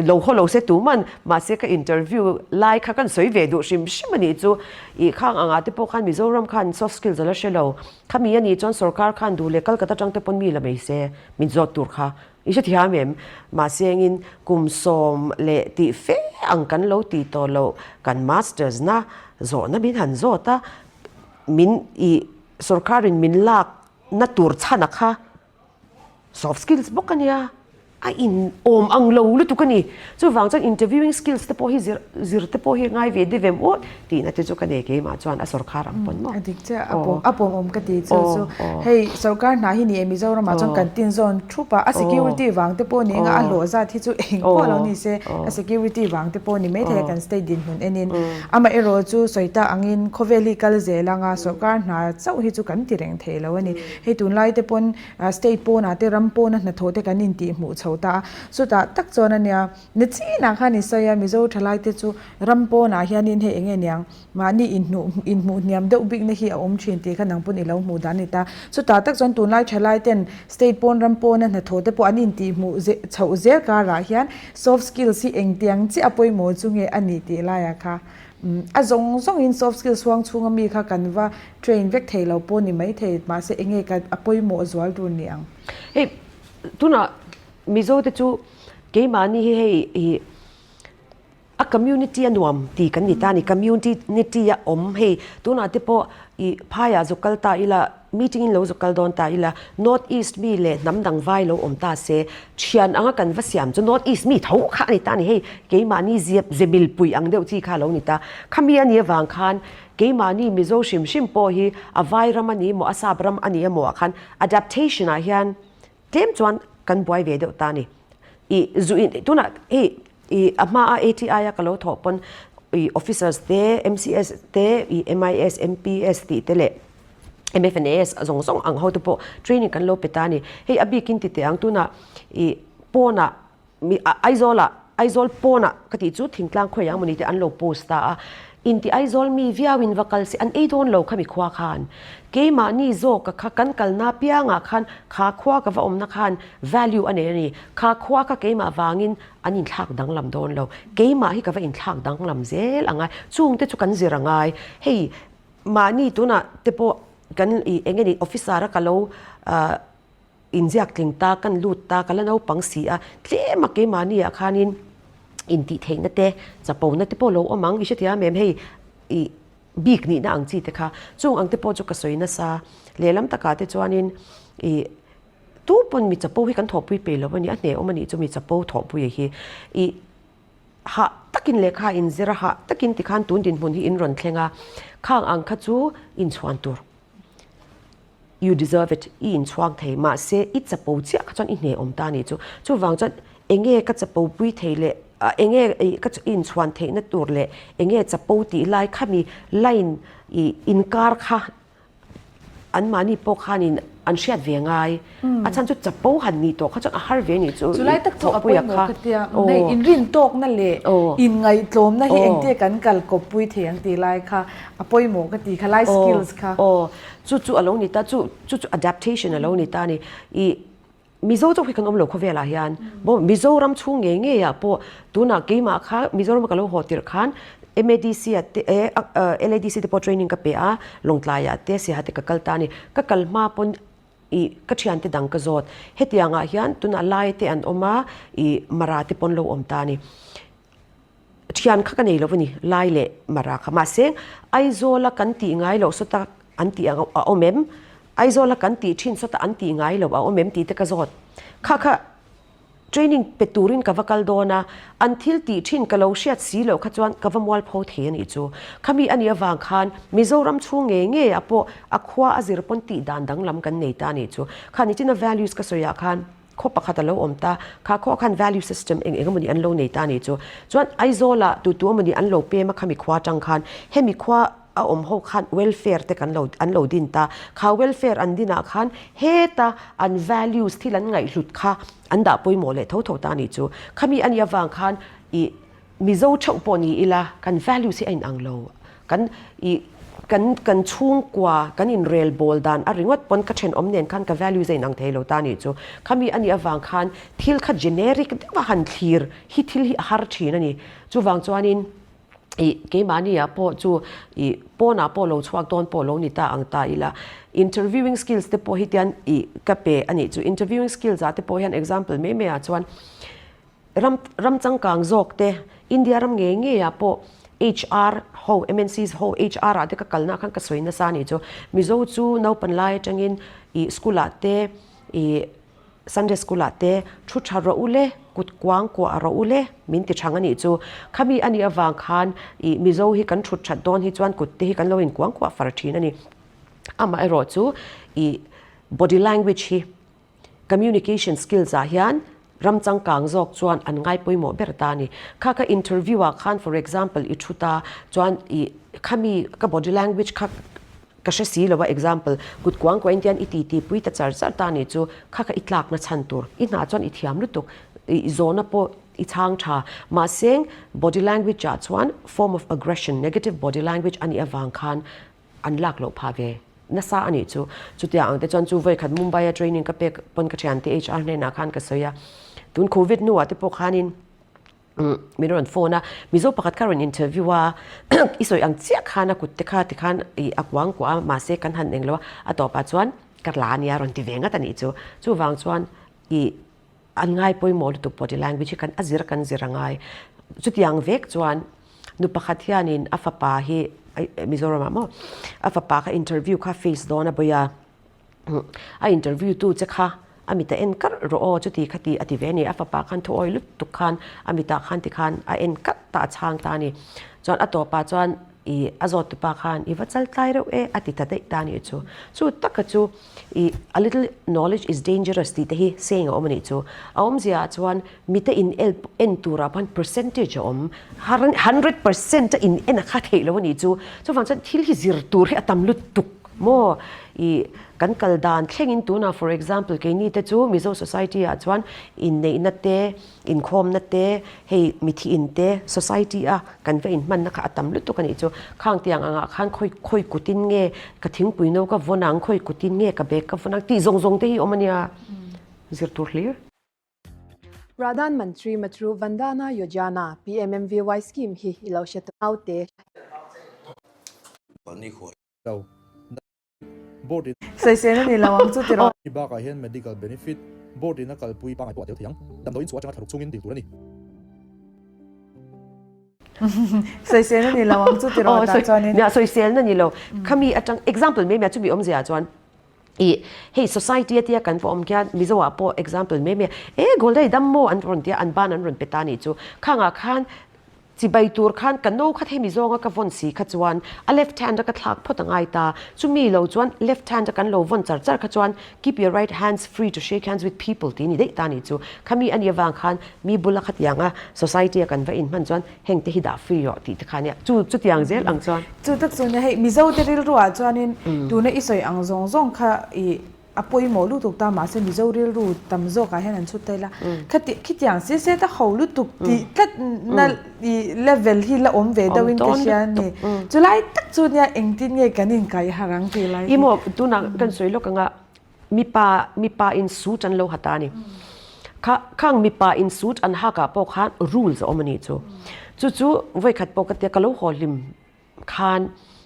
Lo haw lo se tuman, mahse ka interview lai kha kan sawi ve duh hrim hrim a nih chu. Ih khang angah te pawh khan Mizoram khan soft skills a la hre lo. Khami a nih chuan sorkar khan duh leh Calcutta tang te pawn mi la mai se min zawt tur kha i hrethiam em? Mahse engin kum sawm leh tih fe ang kan lo ti tawh loh kan masters na zawhna min han zawt a, min ih sorkarin min lak na tur chhan a kha Soft skills bawk a nia, a in awm ang lo lutuk a ni. Chuvang chuan interviewing skills te pawh hi zir zir te pawh hi ngai ve deuh em aw tihna te chu ka nei keimah chuan a sawrkar ang pawn maw. A dik chiah, a pawm a pawm awm ka ti chu chu. Hei sawrkar hna hi ni e Mizoramah chuan kan tin zawn thup a, a security vang te pawh ni eng a, a hlawh zat hi chu eng pawh lo ni se a security vang te pawh ni maithei a kan state dinhmun enin. Amaherawh chu sawi ta angin khawvel hi kal zel anga sawrkar hna chauh hi chu kan ti reng thei lo a ni. Hei tunlai te pawn state pawnah te ram pawna hnathawh te kan intih hmuh chho ta a, chutah tak chuan a nia ni chinah khan i sawi a Mizo thalai te chu ram pawnah hianin hei eng nge niang mahni inhnuh inhmuh hniam deuh bikna hi a awm thin tih kha nang pawn i lo hmuh dan a ni ta. Chutah tak chuan tunlai thalai ten state pawn ram pawna hnathawh te pawh an intih hmuh chhoh zel karah hian soft skills hi engtiang chiah a pawimawh chu nge a nih tih laiah kha A zawng zawngin soft skills huang chhunga mi kha kan va train vek thei lo pawh ni maithei, mahse enge ka a pawimawh zual tur ni ang. Hei tunah Mizo te chu keimahni hi hei ih a community a nuam ti kan ni ta a ni, community a awm hei tunah te pawh ih phaiah zuk kal ta ila meeting in lo zuk kal dawn ta ila North East mi leh hnam dang vai lo awm ta se Thian anga kan va siam chu North East mi tho kha a ni ta a ni. Hei keimahni ziap ze milpui ang deuh chi kha a lo ni ta. Khami a nih avang khan keimahni Mizo hrim hrim pawh hi a vai ram a ni emaw a sap ram a ni emaw ah khan adaptation ah hian tlem chuan kan buai ve deuh ta a ni. I zu in tunah hei i a hma a ATI a ka lo thawh pawn i officers te MCS te i MIS MPS tih te leh MFNAS zawng zawng ang ho te pawh training kan lo pe ta a ni. Hei a bikin ti teh ang tunah i pawnah mi Aizawlah Aizawl pawnah ka tih chu thingtlang khawiah ang mawni te an lo post ta a. Inti Aizawl mi viauin va kal se an ei dawn lo khami khua khan. Keimahni zawka kha kan kalna piangah khan kha khua ka va awmna khan value a nei a ni. Kha khua kha keimah vangin an inthlak danglam dawn lo. Keimah hi ka va inthlak danglam zel ang a, chungte chu kan zir a ngai. Hei mahni tunah te pawh kan ih eng nge ni officer a ka lo ah inziak tling ta, kan lut ta, ka la naupang si a, tlem a keimahni ah khanin intih theihna te, chapona te pawh lo awm ang, i hrethiam em hei ih bik nihna ang chi te kha. Chung ang te pawh chu ka sawi nasa. Lehlam takah te chuanin ih tu pawn mi chapo hi kan thawhpui pe lo a ni, a hnehawm a nih chu mi chapo thawhpuia hi. Ih hah takin lehkha in zir a, hah takin tikhan tun dinhmun hi in rawn thleng a, khang ang kha chu inchhuan tur. You deserve it, i inchhuak thei, mahse i chapo chiah kha chuan i hnehawm ta a nih chu. Chuvang chuan enge ka chapo pui thei leh enge ka inchhuan theihna tur leh enge chapo tih lai khami line i inkar kha anmahni pawh khanin an hriat ve ngai. A chhan chu chapo han nih tawh kha chuan a har ve nih chu Chu lai tak chu a pawimawh ka tia, hei inrintawkna leh inngaihtlawmna hi engtia kan kal kawppui thei ang tih lai kha a pawimawh ka ti kha, life skills kha. Aw, chu chu a lo ni ta, chu chu chu adaptation a lo ni ta a ni. I Mizo chauh hi kan awm lo khawvelah hian, maw Mizoram chhung ngei ngeiah pawh tunah keimah kha Mizorama ka lo haw tirh khan MADC ah te eh LADC te pawh training ka pe a, Lawngtlaiah te Siaha te ka kal ta a ni. Ka kal hma pawn ih ka thiante dang ka zawt. Hetiangah hian tunah Lai te an awm a, ih Mara te pawn lo awm ta a ni. Thian kha ka nei lo a ni, Lai leh Mara kha. Mahse, Aizawla kan tih ngai loh sawta an tih ang a awm em? Aizawla kan tih thin sawta an tih ngai loh a awm em tih te ka zawt. Kha kha training pe turin ka va kal dawn a, an thil tih thin ka lo hriat si loh kha chuan ka va mualpho thei a nih chu. Khami a nih avang khan Mizoram chhung ngei ngei ah pawh a khua a zir pawn tih dan danglam kan nei ta a nih chu. Kha nichina values ka sawi ah khan khaw pakhat a lo awm ta, kha khaw khan value system eng eng emawni an lo nei ta a nih chu. Chuan Aizawl ah tu tu emawni an lo pem a khami khua atang khan hemi khua a awm ho khan welfare te kan lo an lo din ta, kha welfare an din ah khan heta an values thil an ngaihhlut kha an dah pawimawh leh tho tho ta a nih chu. Khami a nih avang khan ih Mizo theuh pawh ni ila kan values hi a inang lo. Kan ih kan kan chhungkua kan inrel bawl dan a ringawt pawn ka thenawm nen khan ka values a inang thei lo ta a nih chu. Khami a nih avang khan thil kha generic deuha han thlir hi thil hi a har thin a ni. Chuvang chuanin ih keimahni ah pawh chu ih pawnah pawh lo chhuak dawn pawh lo ni ta ang ta ila interviewing skills te pawh hi tian ih ka pe a nih chu. Interviewing skills ah te pawh hian example mai mai ah chuan Ram ram changkang zawk te, India ram ngei ngei ah pawh HR ho, MNCs ho HR ah te ka kalna ah khan ka sawi nasa a nih chu. Mizo chu naupan lai atangin ih school ah te ih Sunday school ah te thu tha rawh u le, kut kuang kuah rawh u le min ti thang a nih chu. Khami a nih avang khan ih Mizo hi kan thut that dawn hi chuan kut te hi kan lo inkuang kuah far thin a ni. Amaherawh chu ih body language hi Communication skills ah hian ram changkang zawk chuan an ngai pawimawh ber ta a ni. Kha ka interview ah khan for example i thu ta chuan i khami ka body language kha ka hre si lo a example kut kuang kuah in tian i titi pui ta char char ta a nih chu kha kha i tlak na chhan tur i hnah chuan i thiam lutuk i zawhna pawh i chhang tha mahse body language ah chuan form of aggression negative body language a nih avang khan an lak loh phah ve nasa a nih chu. Chutia ang te chuan chu vawi khat Mumbai a training ka pek pawn ka thiante HR hnenah khan ka sawi a, tun Covid hnuah te pawh khanin min rawn phone a, Mizo pakhat kha rawn interview a, i sawi ang chiah khan a kut te kha tikhan ih a kuang kuah a, mahse kan han eng lo a, a tawpah chuan ka la a nia rawn ti ve ngat a nih chu. Chuvang chuan ih An ngai pawimawh lutuk body language hi kan a zir kan zir a ngai. Chutiang vek chuan nu pakhat hianin a fapa hi Mizoramah maw a fapa kha interview kha face dawn a bawi a, a interview tu che kha a mit a en karh rawh aw chuti kha ti a ti ve a ni. A fapa khan thuawi lutuk khan a mitah khan tikhan a en karh ta a chhang ta a ni. Chuan a tawpah chuan. I a zawt tupa khan i va chal tlai reuh e a ti ta daih ta a nih chu. Chu taka chu i a little knowledge is dangerous tih te hi saying a awm a nih chu. A awmzia ah chuan mite in en turah pawh hian percentage a awm, 100% a in en a kha theih lo a nih chu. Chuvang chuan thil hi zir tur hi a tam lutuk maw? I kan kal dan thlengin tunah for example keini te chu Mizo society ah chuan inneihna te, Inkhawmna te, hei mithi in te, society a kan va inhmanna kha a tam lutuk a nih chu. Khang tiang angah khan khawi khawi kutin nge ka thingpui no ka vawn ang, khawi kutin nge ka bag ka vawn ang tih zawng zawng te hi awm a nia. Zir tur hlir. Pradhan Mantri Matru Vandana Yojana, PMMVY, scheme hi i lo hre tawh naute. Lo. Board in. Sawisel a ni lo ang chu tiraw. Hei bakah hian medical benefit board in a kalpui pangngai pawh a tel thei ang. Damdawiin chhuah atanga thlaruk chungin dil tur a ni. Sawisel a ni lo ang chu tiraw tah chuanin. Nia sawiselna ni lo. Khami atang example mai mai a chumi awmzia chuan ih hei society atia kan va awm khian Mizo ah pawh example mai mai a e Goldai dam maw an rawn tia an ban an rawn pe ta nih chu. Khangah khan Chibai tur khan ka no khat hemi zawnga ka vawn si kha chuan a left hand a ka thlak phawt a ngai ta. Chumi lo chuan left hand a kan lo vawn char char kha chuan keep your right hands free to shake hands with people tih ni daih ta ni chu. Khami a nih avang khan mi bula khatianga society a kan va inhman chuan heng te hi dah free rawh tih te kha nia. Chu chutiang zel ang chuan. Chu tak chuan hei Mizo te rilruah chuanin tuna i sawi ang zawng zawng kha i A pawimawh lutuk ta mahse Mizo rilru tam zawkah hian an chhut ta ila khati khitiang se se ta ho lutuk tih tlat na i level hi la awm ve deuh in ka hria a ni. Chulai tak chu nia engtin nge kan inkaih harh ang tih lai hi. Emaw tunah kan sawi lawk anga mipa mipa in suit an lo ha ta a ni. Kha khang mipa in suit an hak ah pawh khan rules a awm a nih chu. Chu chu vawikhat pawh ka tia ka lo haw hlim khan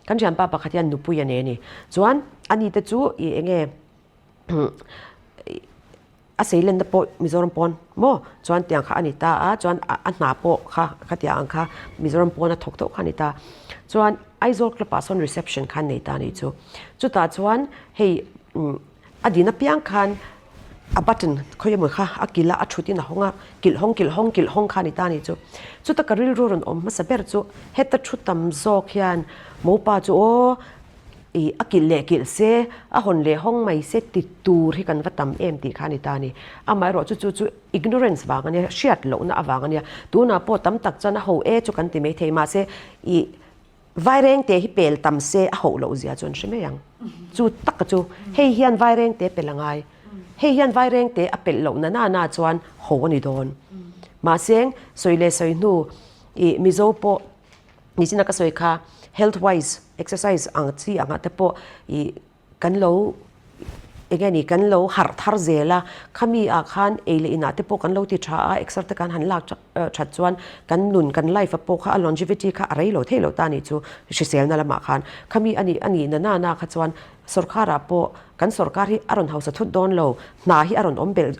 kan thianpa pakhat hian nupui a nei a ni. Chuan ani te chu i enge a seilenna pawh Mizoram pawn maw chuan tiang kha a ni ta a, chuan a hna pawh kha khatiang ang kha Mizoram pawn a thawk tawh kha a ni ta. Chuan Aizawl club ah sawn reception kha an nei ta a nih chu. Chutah chuan hei A din apiang khan a button khawi emaw kha a kilh a, a thut in a hawng a, kilh hawng kilh hawng kilh hawng kha a ni ta a ni chu. Chuta ka rilru rawn awm hmasa ber chu heta thu tam zawk hian mopa chu aw ih a kilh leh kilh se, a hawn leh hawng mai se ti tur hi kan va tam em tih kha a ni ta a ni. Amaherawh chu chu chu ignorance vang a nia, hriat lohna avang a nia. Tunah pawh tam tak chuan a ho e chu kan ti maithei mahse ih Vairengte hi pel tam se a hoh loh zia chu an hre mai ang. Chu taka chu hei hian Vairengte pel a ngai. Hei hian Vairengte a pelh loh na na na chuan ho a ni dawn. Mahse sawi leh sawi hnu ih Mizo pawh nichina ka sawi kha health wise exercise ang chi angah te pawh ih Kan lo eng nge ni kan lo harh thar zel a, khami ah khan ei leh inah te pawh kan lo ti tha a, exer te kan han lak that chuan kan nun kan life ah pawh kha a longevity kha a rei lo thei lo ta nih chu hriselna lamah khan khami a nih a nih na na na kha chuan sorkar ah pawh kan sorkar hi a rawn hausa thut dawn lo hna hi a rawn awm belh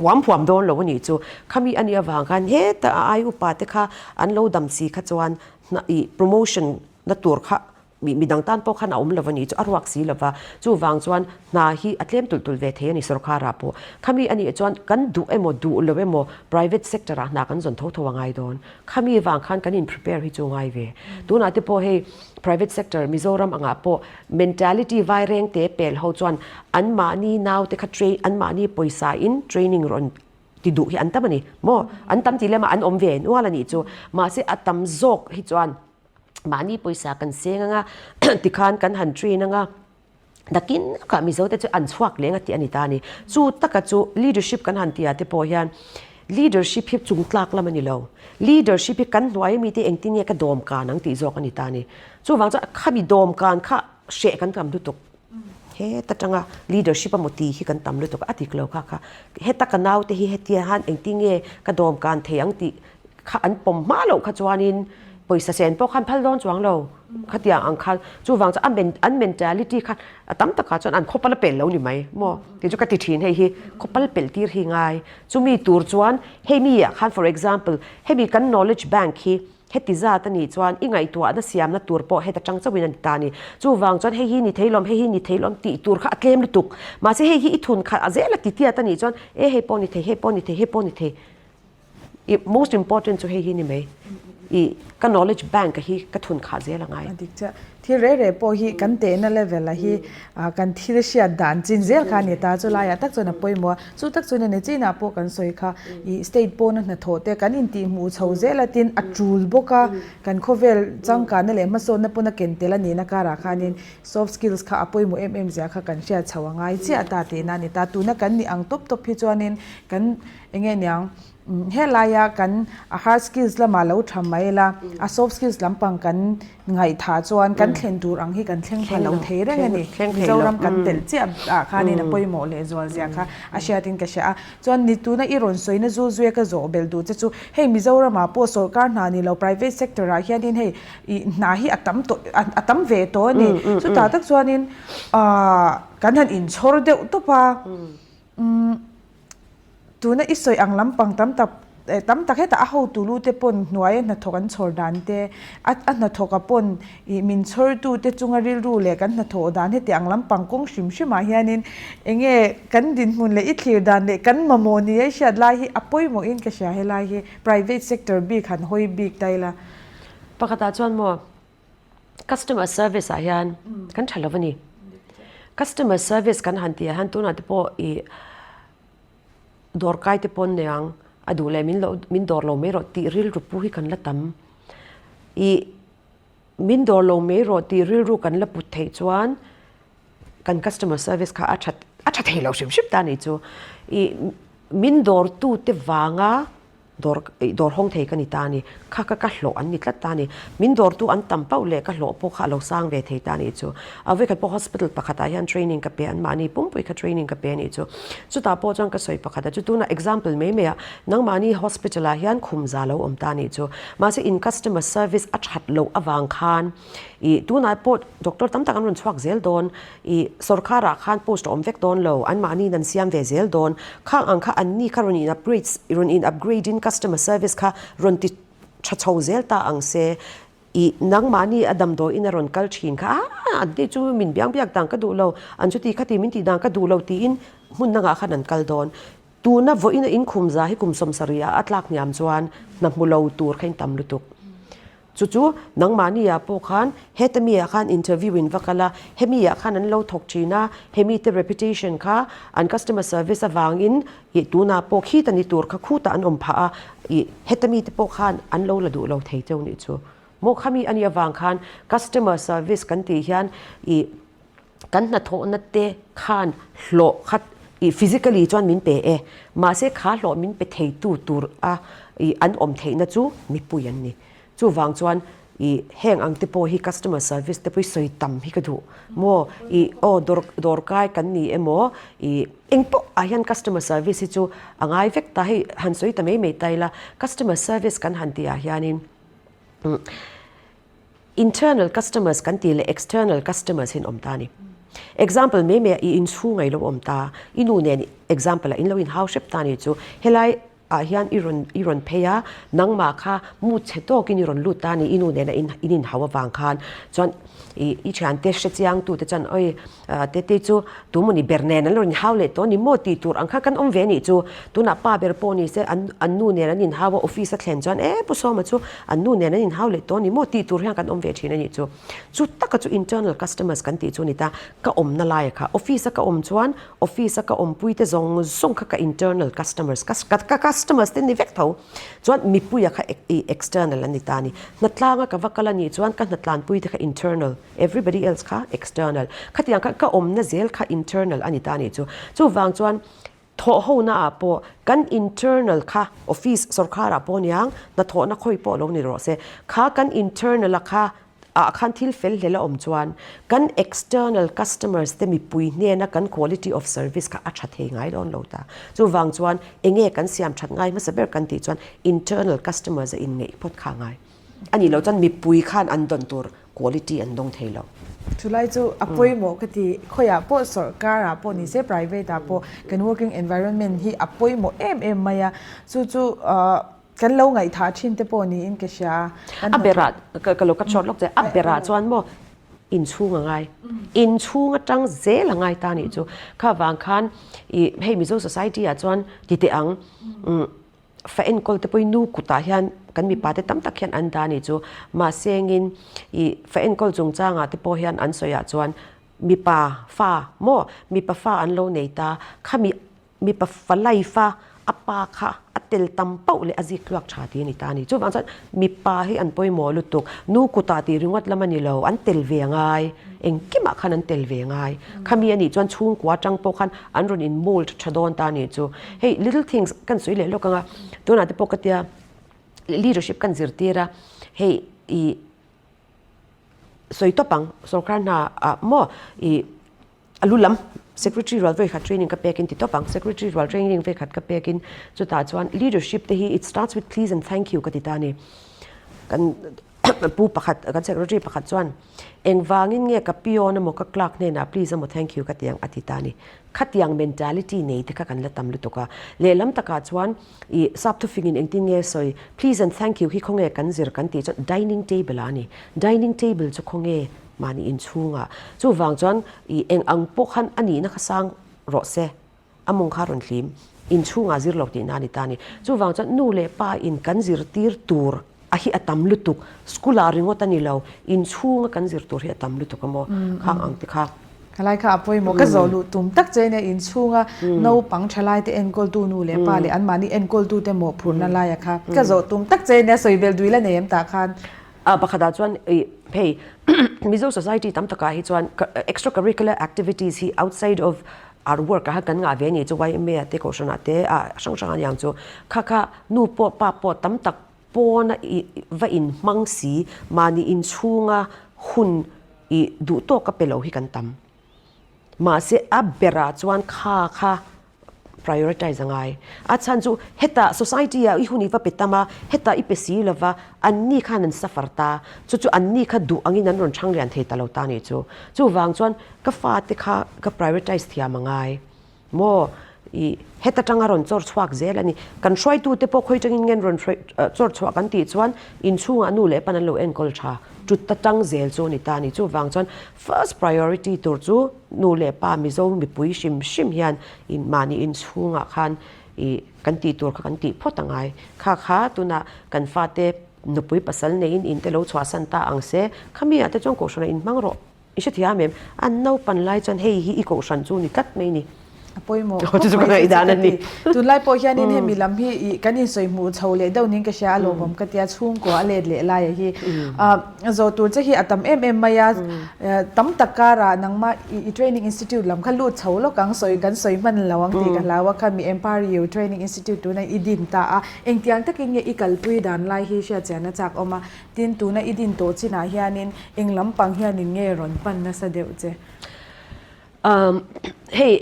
huam huam dawn lo a nih chu khami a nih avang khan heta a ai upa te kha an lo dam si kha chuan hna ih promotion na tur kha Mi midang tan pawh khan a awm lo a ni chu a ruak si lo va, chuvang chuan hna hi a tlem tulh tulh ve thei a ni sorkar ah pawh. Khami a nih chuan kan duh emaw duh lo emaw private sector ah hna kan zawn tho tho a ngai dawn. Khami vang khan kan in prepare hi chu ngai ve. Tunah te pawh hei private sector Mizoram angah pawh mentality vai reng te pel ho chuan an mahni nau te kha train an mahni pawisa in training rawn ti duh hi an tam a ni maw? An tam tih lem ah an awm ve nual a nih chu. Mahse a tam zawk hi chuan mahni pawisa kan seng anga tikhan kan han train anga nakin lawkah Mizo te chu an chhuak leng a tih a ni ta a ni. Chu taka chu leadership kan han tih ah te pawh hian leadership hi chung tlak lam a ni lo. Leadership hi kan hnuai ami te engtin nge ka dawm kan ang tih zawk a ni ta a ni. Chuvang chuan khami dawm kan kha hreh kan tam lutuk. Heta tanga leadership a maw tih hi kan tam lutuk a dik lo kha kha. Heta ka naute hi hetia han engtin nge ka dawm kan thei ang tih kha an pawm hma loh kha chuanin pawisa sen pawh khan phal dawn chuang lo khatiang ang khan chuvang chuan a men an mentality kha a tam takah chuan an khawpal a pel lo ni mai maw tih chu ka ti thin hei hi khawpal pelh tir hi ngai chumi tur chuan hei mi ah khan for example hemi kan knowledge bank hi heti zat a nih chuan i ngaihtuahna siamna tur pawh heta tang chauhin a ni ta a ni chuvang chuan hei hi ni thei lawm hei hi ni thei lawm tih tur kha a tlem lutuk mahse hei hi i thun khat a zel a ti tiat a nih chuan e hei pawh ni thei hei pawh ni thei hei pawh ni thei I most important chu hei hi ni mai. I ka knowledge bank a hi ka thun khah zel a ngai. A dik chiah. Thil reh reh pawh hi kan tehna level a hi kan thil hriat dan chin zel kha a ni ta. Chu laiah tak chuan a pawimawh a. Chu tak chuan ene chinah pawh kan sawi kha i state pawna hnathawh te kan intihhmuh chho zel a tin a tul bawk a. Kan khawvel changkanna leh hmasawnna pawn a ken tel a nihna karah khanin soft skills kha a pawimawh em em zia kha kan hriat chho a ngai chiah ta tihna a ni ta. Tuna kan nih ang tawp tawp hi chuanin kan enge niang Helaia kan a hard skills lamah lo tha mai la, a soft skills lampang kan ngaihthah chuan kan thlen tur ang hi kan thleng pha lo thei reng a ni. Mizoram kan telh chiah ah khanin a pawimawh leh zual zia kha a hriatin ka hria a. Chuan ni tuna i rawn sawina zu zuia ka zawh belh duh che chu hei Mizoramah pawh sawrkar hna ni lo private sector ah hianin hei i hna hi a tam tawh a tam ve tawh a ni. Chutah tak chuanin kan han inchhawr deuh tawp a. Tuna i sawi ang lampang tam tak tam tak hetah a hotu lu te pawn hnuaia hnathawk an chhawr dan te, a a hnathawka pawn ih min chhawrtu te chunga rilru leh kan hnathawh dan heti ang lampang kawng hrim hrimah hianin eng nge kan dinhmun leh i thlir dan leh kan mamawh ni a i hriat lai hi a pawimawhin ka hria helai hi private sector bik han hawi bik ta ila. Pakhatah chuan maw Customer service ah hian kan tha lo a ni. Customer service kan han tih ah hian tunah te pawh ih dawr kai te pawn nei ang a duh leh min lo min dawr lo mai rawh tih rilru pu hi kan la tam. Ih min dawr lo mai rawh tih rilru kan la put theih chuan kan customer service kha a tha a tha thei lo hrim hrim ta a nih chu. Ih min dawr tu te vanga Dawr dawr hawng thei ka ni ta a ni. Kha ka ka hlawh an ni tlat ta a ni. Min dawrtu an tam pauh leh ka hlawh pawh kha a lo sang ve thei ta a nih chu. A vawikhat pawh hospital pakhatah hian training ka pe a, anmahni pumpui kha training ka pe a nih chu. Chutah pawh chuan ka sawi pakhat a chu tunah example mai mai ah nangmahni hospital ah hian khum za lo awm ta a nih chu. Mahse in customer service a that loh avang khan ih tunah pawh doctor tam tak an rawn chhuak zel dawn. I sorkharah khan post a awm vek dawn lo, anmahniin an siam ve zel dawn. Khang ang kha anni kha rawn in upgrade, rawn in upgrade in customer service kha rawn ti tha chho zel ta ang se. I nangmahni a damdawiin a rawn kal thin kha aah an ti chu min biang biak dan ka duh lo, an chuti khati min tih dan ka duh lo tiin hmun dangah khan an kal dawn. Tuna vawiin a inkhum za hi kum 70 ah a tlak hniam chuan hna hmu lo tur kha in tam lutuk. Chu chu nangmahni ah pawh khan heta mi ah khan interview in va kal a, hemi ah khan an lo thawk thin a, hemi te reputation kha an customer service avangin ih tunah pawh khita ni tur kha khutah an awm phah a, ih heta mi te pawh khan an lo la duh lo thei cheu nih chu. Maw khami a nih avang khan customer service kan tih hian ih Kan hnathawhna te khan hlawh kha ih physically chuan min pe e, mahse kha hlawh min pe theitu tur a ih an awm theihna chu mipui an ni. Chuvang chuan ih heng ang te pawh hi customer service te pawh hi sawi tam hi ka duh maw ih aw dawr dawrkai kan ni emaw ih engpawh ah hian customer service hi chu a ngai vek ta hei han sawi ta mai mai ta ila customer service kan han tih ah hianin Internal customers kan tih leh external customers hi an awm ta a ni. Example mai mai ah i inchhung ah i lo awm ta, i nu nen example ah in lo inhau hrep ta a ni chu helai ah hian i rawn i rawn phei a, nangmah kha mood chhe tawkin i rawn lut ta a ni i nu nena in in inhau avang khan chuan i i thiante hre chiang tute chuan oi Tete chu tu mawni ber nen an lo inhau leh tawh a ni maw tih tur ang kha kan awm ve a nih chu. Tunah pa ber pawh ni se an an nu nen an inhau a, office a thlen chuan e Pu Sawma chu an nu nen an inhau leh tawh a ni maw tih tur hian kan awm ve thin a nih chu. Chu taka chu internal customers kan tih chu a ni ta. Ka awmna laia kha office a ka awm chuan office a ka awmpui te zawng zawng kha ka internal customers ka ka customers te ni vek tho. Chuan mipuia kha external an ni ta a ni. Hnatlanga ka va kal a nih chuan ka hnatlanpui te kha internal. Everybody else kha external. Khatiang kha ka awmna zel kha internal a ni ta a nih chu. Chuvang chuan thawhhona ah pawh kan internal kha office sorkar ah pawh aniang hnathawhna khawi pawh lo ni rawh se. Kha kan internal a kha ah khan thil fel hlel a awm chuan kan external customers te mipui hnena kan quality of service kha a tha thei ngai dawn lo ta. Chuvang chuan enge kan siam that ngai hmasa ber kan tih chuan internal customers a inngeih phawt kha a ngai. A nih loh chuan mipui khan an dawn tur quality an dawng thei lo. Chulai chu a pawimawh ka ti, khawiah pawh sorkar ah pawh ni se private ah pawh kan working environment hi a pawimawh em em mai a, chu chu kan lo ngaihthah thin te pawh niin ka hria a. A berah, ka lo cut short lawk che, a berah chuan maw inchhung a ngai, inchhung atang zel a ngai ta nih chu, kha vang khan ih hei Mizo society ah chuan ti teh ang, Fa enkawl te pawhin nu kutah hian Kan mipa te tam tak hian an dah a nih chu. Mahse engin ih fa enkawl chungchangah te pawh hian an sawiah chuan mipa fa maw mipa fa an lo nei ta khami mipa fa life a a pa kha a tel tam pauh leh a zik tluak tha tih a ni ta a ni. Chuvang chuan mipa hi an pawimawh lutuk. Nu kutah tih ringawt lam a ni lo, an tel ve ngai, engkimah khan an tel ve ngai. Khami a nih chuan chhungkua atang pawh khan an rawn in mold tha dawn ta a nih chu. Hei little things kan sawi leh lawk ang a, tunah te pawh ka tia leadership kan zirtir a, hei ih sawi tawp ang sorkar hna ah maw ih A lu lam Secretary rual vawikhat training ka pekin ti tawp ang. Secretary rual training vawikhat ka pekin chutah chuan leadership te hi it starts with please and thank you ka ti ta a ni. Kan pu pakhat kan secretary pakhat chuan engvangin nge ka peon emaw ka clerk hnenah please emaw thank you ka ti ang a ti ta a ni. Khatiang mentality nei te kha kan la tam lutuk a. Lehlam takah chuan ih sap thufingin engtin nge sawi please and thank you hi khawnge kan zir kan tih chuan dining table ah a ni. Dining table chu khawnge Mahni inchhungah. Chuvang chuan i eng ang pawh khan a nihna kha sang rawh se, a mawng kha a rawn hlim. Inchhungah zir lo tihna a ni ta a ni. Chuvang chuan nu leh pa in kan zirtir tur a hi a tam lutuk. School ah ringawt a ni lo, inchhunga kan zir tur hi a tam lutuk a maw? Khang ang te kha. Thalai kha a pawimawh. Ka zawh luh tum tak che nia inchhunga naupang thalai te enkawltu nu leh pa leh anmahni enkawltu te mawhphurhna laia kha ka zawh tum tak che nia sawi belh dui la nei em tah khan. A pakhatah chuan ih hei Mizo society tam takah hi chuan extra curricular activities hi outside of our work ah khan kan ngah ve a ni chu YMA ah te kohhran ah te ah hrang hrang a niang chu kha kha nu pawh pa pawh tam tak pawna ih va inhmang si mahni inchhunga hun ih duh tawk a pe lo hi kan tam. Mahse a berah chuan kha kha prioritize a ngai. A chhan chu hetah society ah i hun i va pe tam a, hetah i pe si lo va, anni khan an suffer ta, chu chu anni kha duh angin an rawn chhang lian thei ta lo ta nih chu. Chuvang chuan ka fate kha ka prioritize thiam a ngai. Maw i heta tanga rawn chawr chhuak zel a ni. Kan hruaitute pawh khawi tangin nge an rawn hruai chawr chhuah kan tih chuan inchhungah nu leh pan an lo enkawl tha. Tut ta tang zel chu a ni ta a ni. Chuvang chuan first priority tur chu nu leh pa Mizo mipui hrim hrim hian in mahni inchhungah khan i kan tih tur kha kan tih phawt a ngai. Kha kha tunah kan fate nupui pasal neiin in te lo chhuahsan ta ang se, khami ah te chuan kohhranah inhmang rawh. I hrethiam em? An naupan lai chuan hei hi i kohhran chu ni tlat mai ni. A pawimawh khawp mai chu ka ti. Tunlai pawh hianin hemi lam hi i kan insawi hmuh chho leh deuh niin ka hria a lawmawm ka tia chhungkaw a let leh laia hi zawh tur che hi a tam em em mai a. Tam tak karah nangmah i training institute lam kha lut chho lawk ang sawi kan sawi hman lo ang tih ka hlau a kha mi Empire U training institute tuna i din ta a. Engtiang takin nge i kalpui dan lai hi hriatchian a chak awm a. Tin, tuna i din tawh chinah hianin eng lampang hianin nge rawn pan nasa deuh che? Umm, hei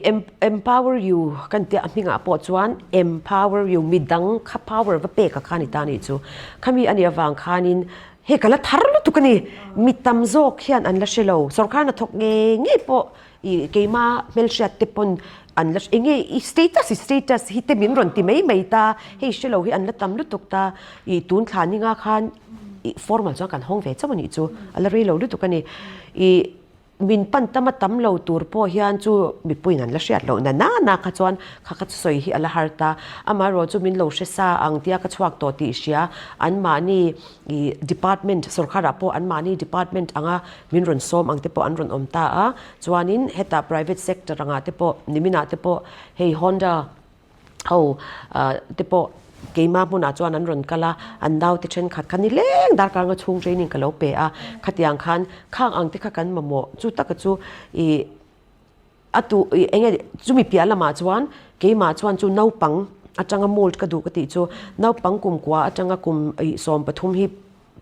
empower you kan tia a hmingah pawh chuan empower you midang kha power va pek a kha ni ta nih chu. Khami a nih avang khanin hei ka la thar lutuk a ni. Mi tam zawk hian an la hre lo. Sorkar hnathawk ngei ngei pawh I keima hmelhriat te pawn an la enge i status i status hi te min rawn ti mai mai ta hei hre lo hi an la tam lutuk ta i tun thla ninga khan i formal chuan kan hawng ve chauh a nih chu a la rei lo lutuk a ni i min pan tam a tam lo tur pawh hian chu mipuiin an la hriat loh na na na kha chuan kha kha sawi hi a la har ta amaherawh chu min lo hre sa ang tia ka chhuak tawh tih hria an mahni i department sorkar ah pawh an mahni department anga Min rawn sawm ang te pawh an rawn awm ta a, chuanin hetah private sector angah te pawh niminah te pawh hei Honda ho te pawh keima hmunah chuan an rawn kal a, an naute thenkhat kha nileng darkar nga chhung training ka lo pe a, khatiang khan khang ang te kha kan mamawh chu taka chu ih A tu ih eng nge chumi piah lamah chuan keimah chuan chu naupang atanga mold ka duh ka tih chu naupang kum kua atanga kum ih 13 hi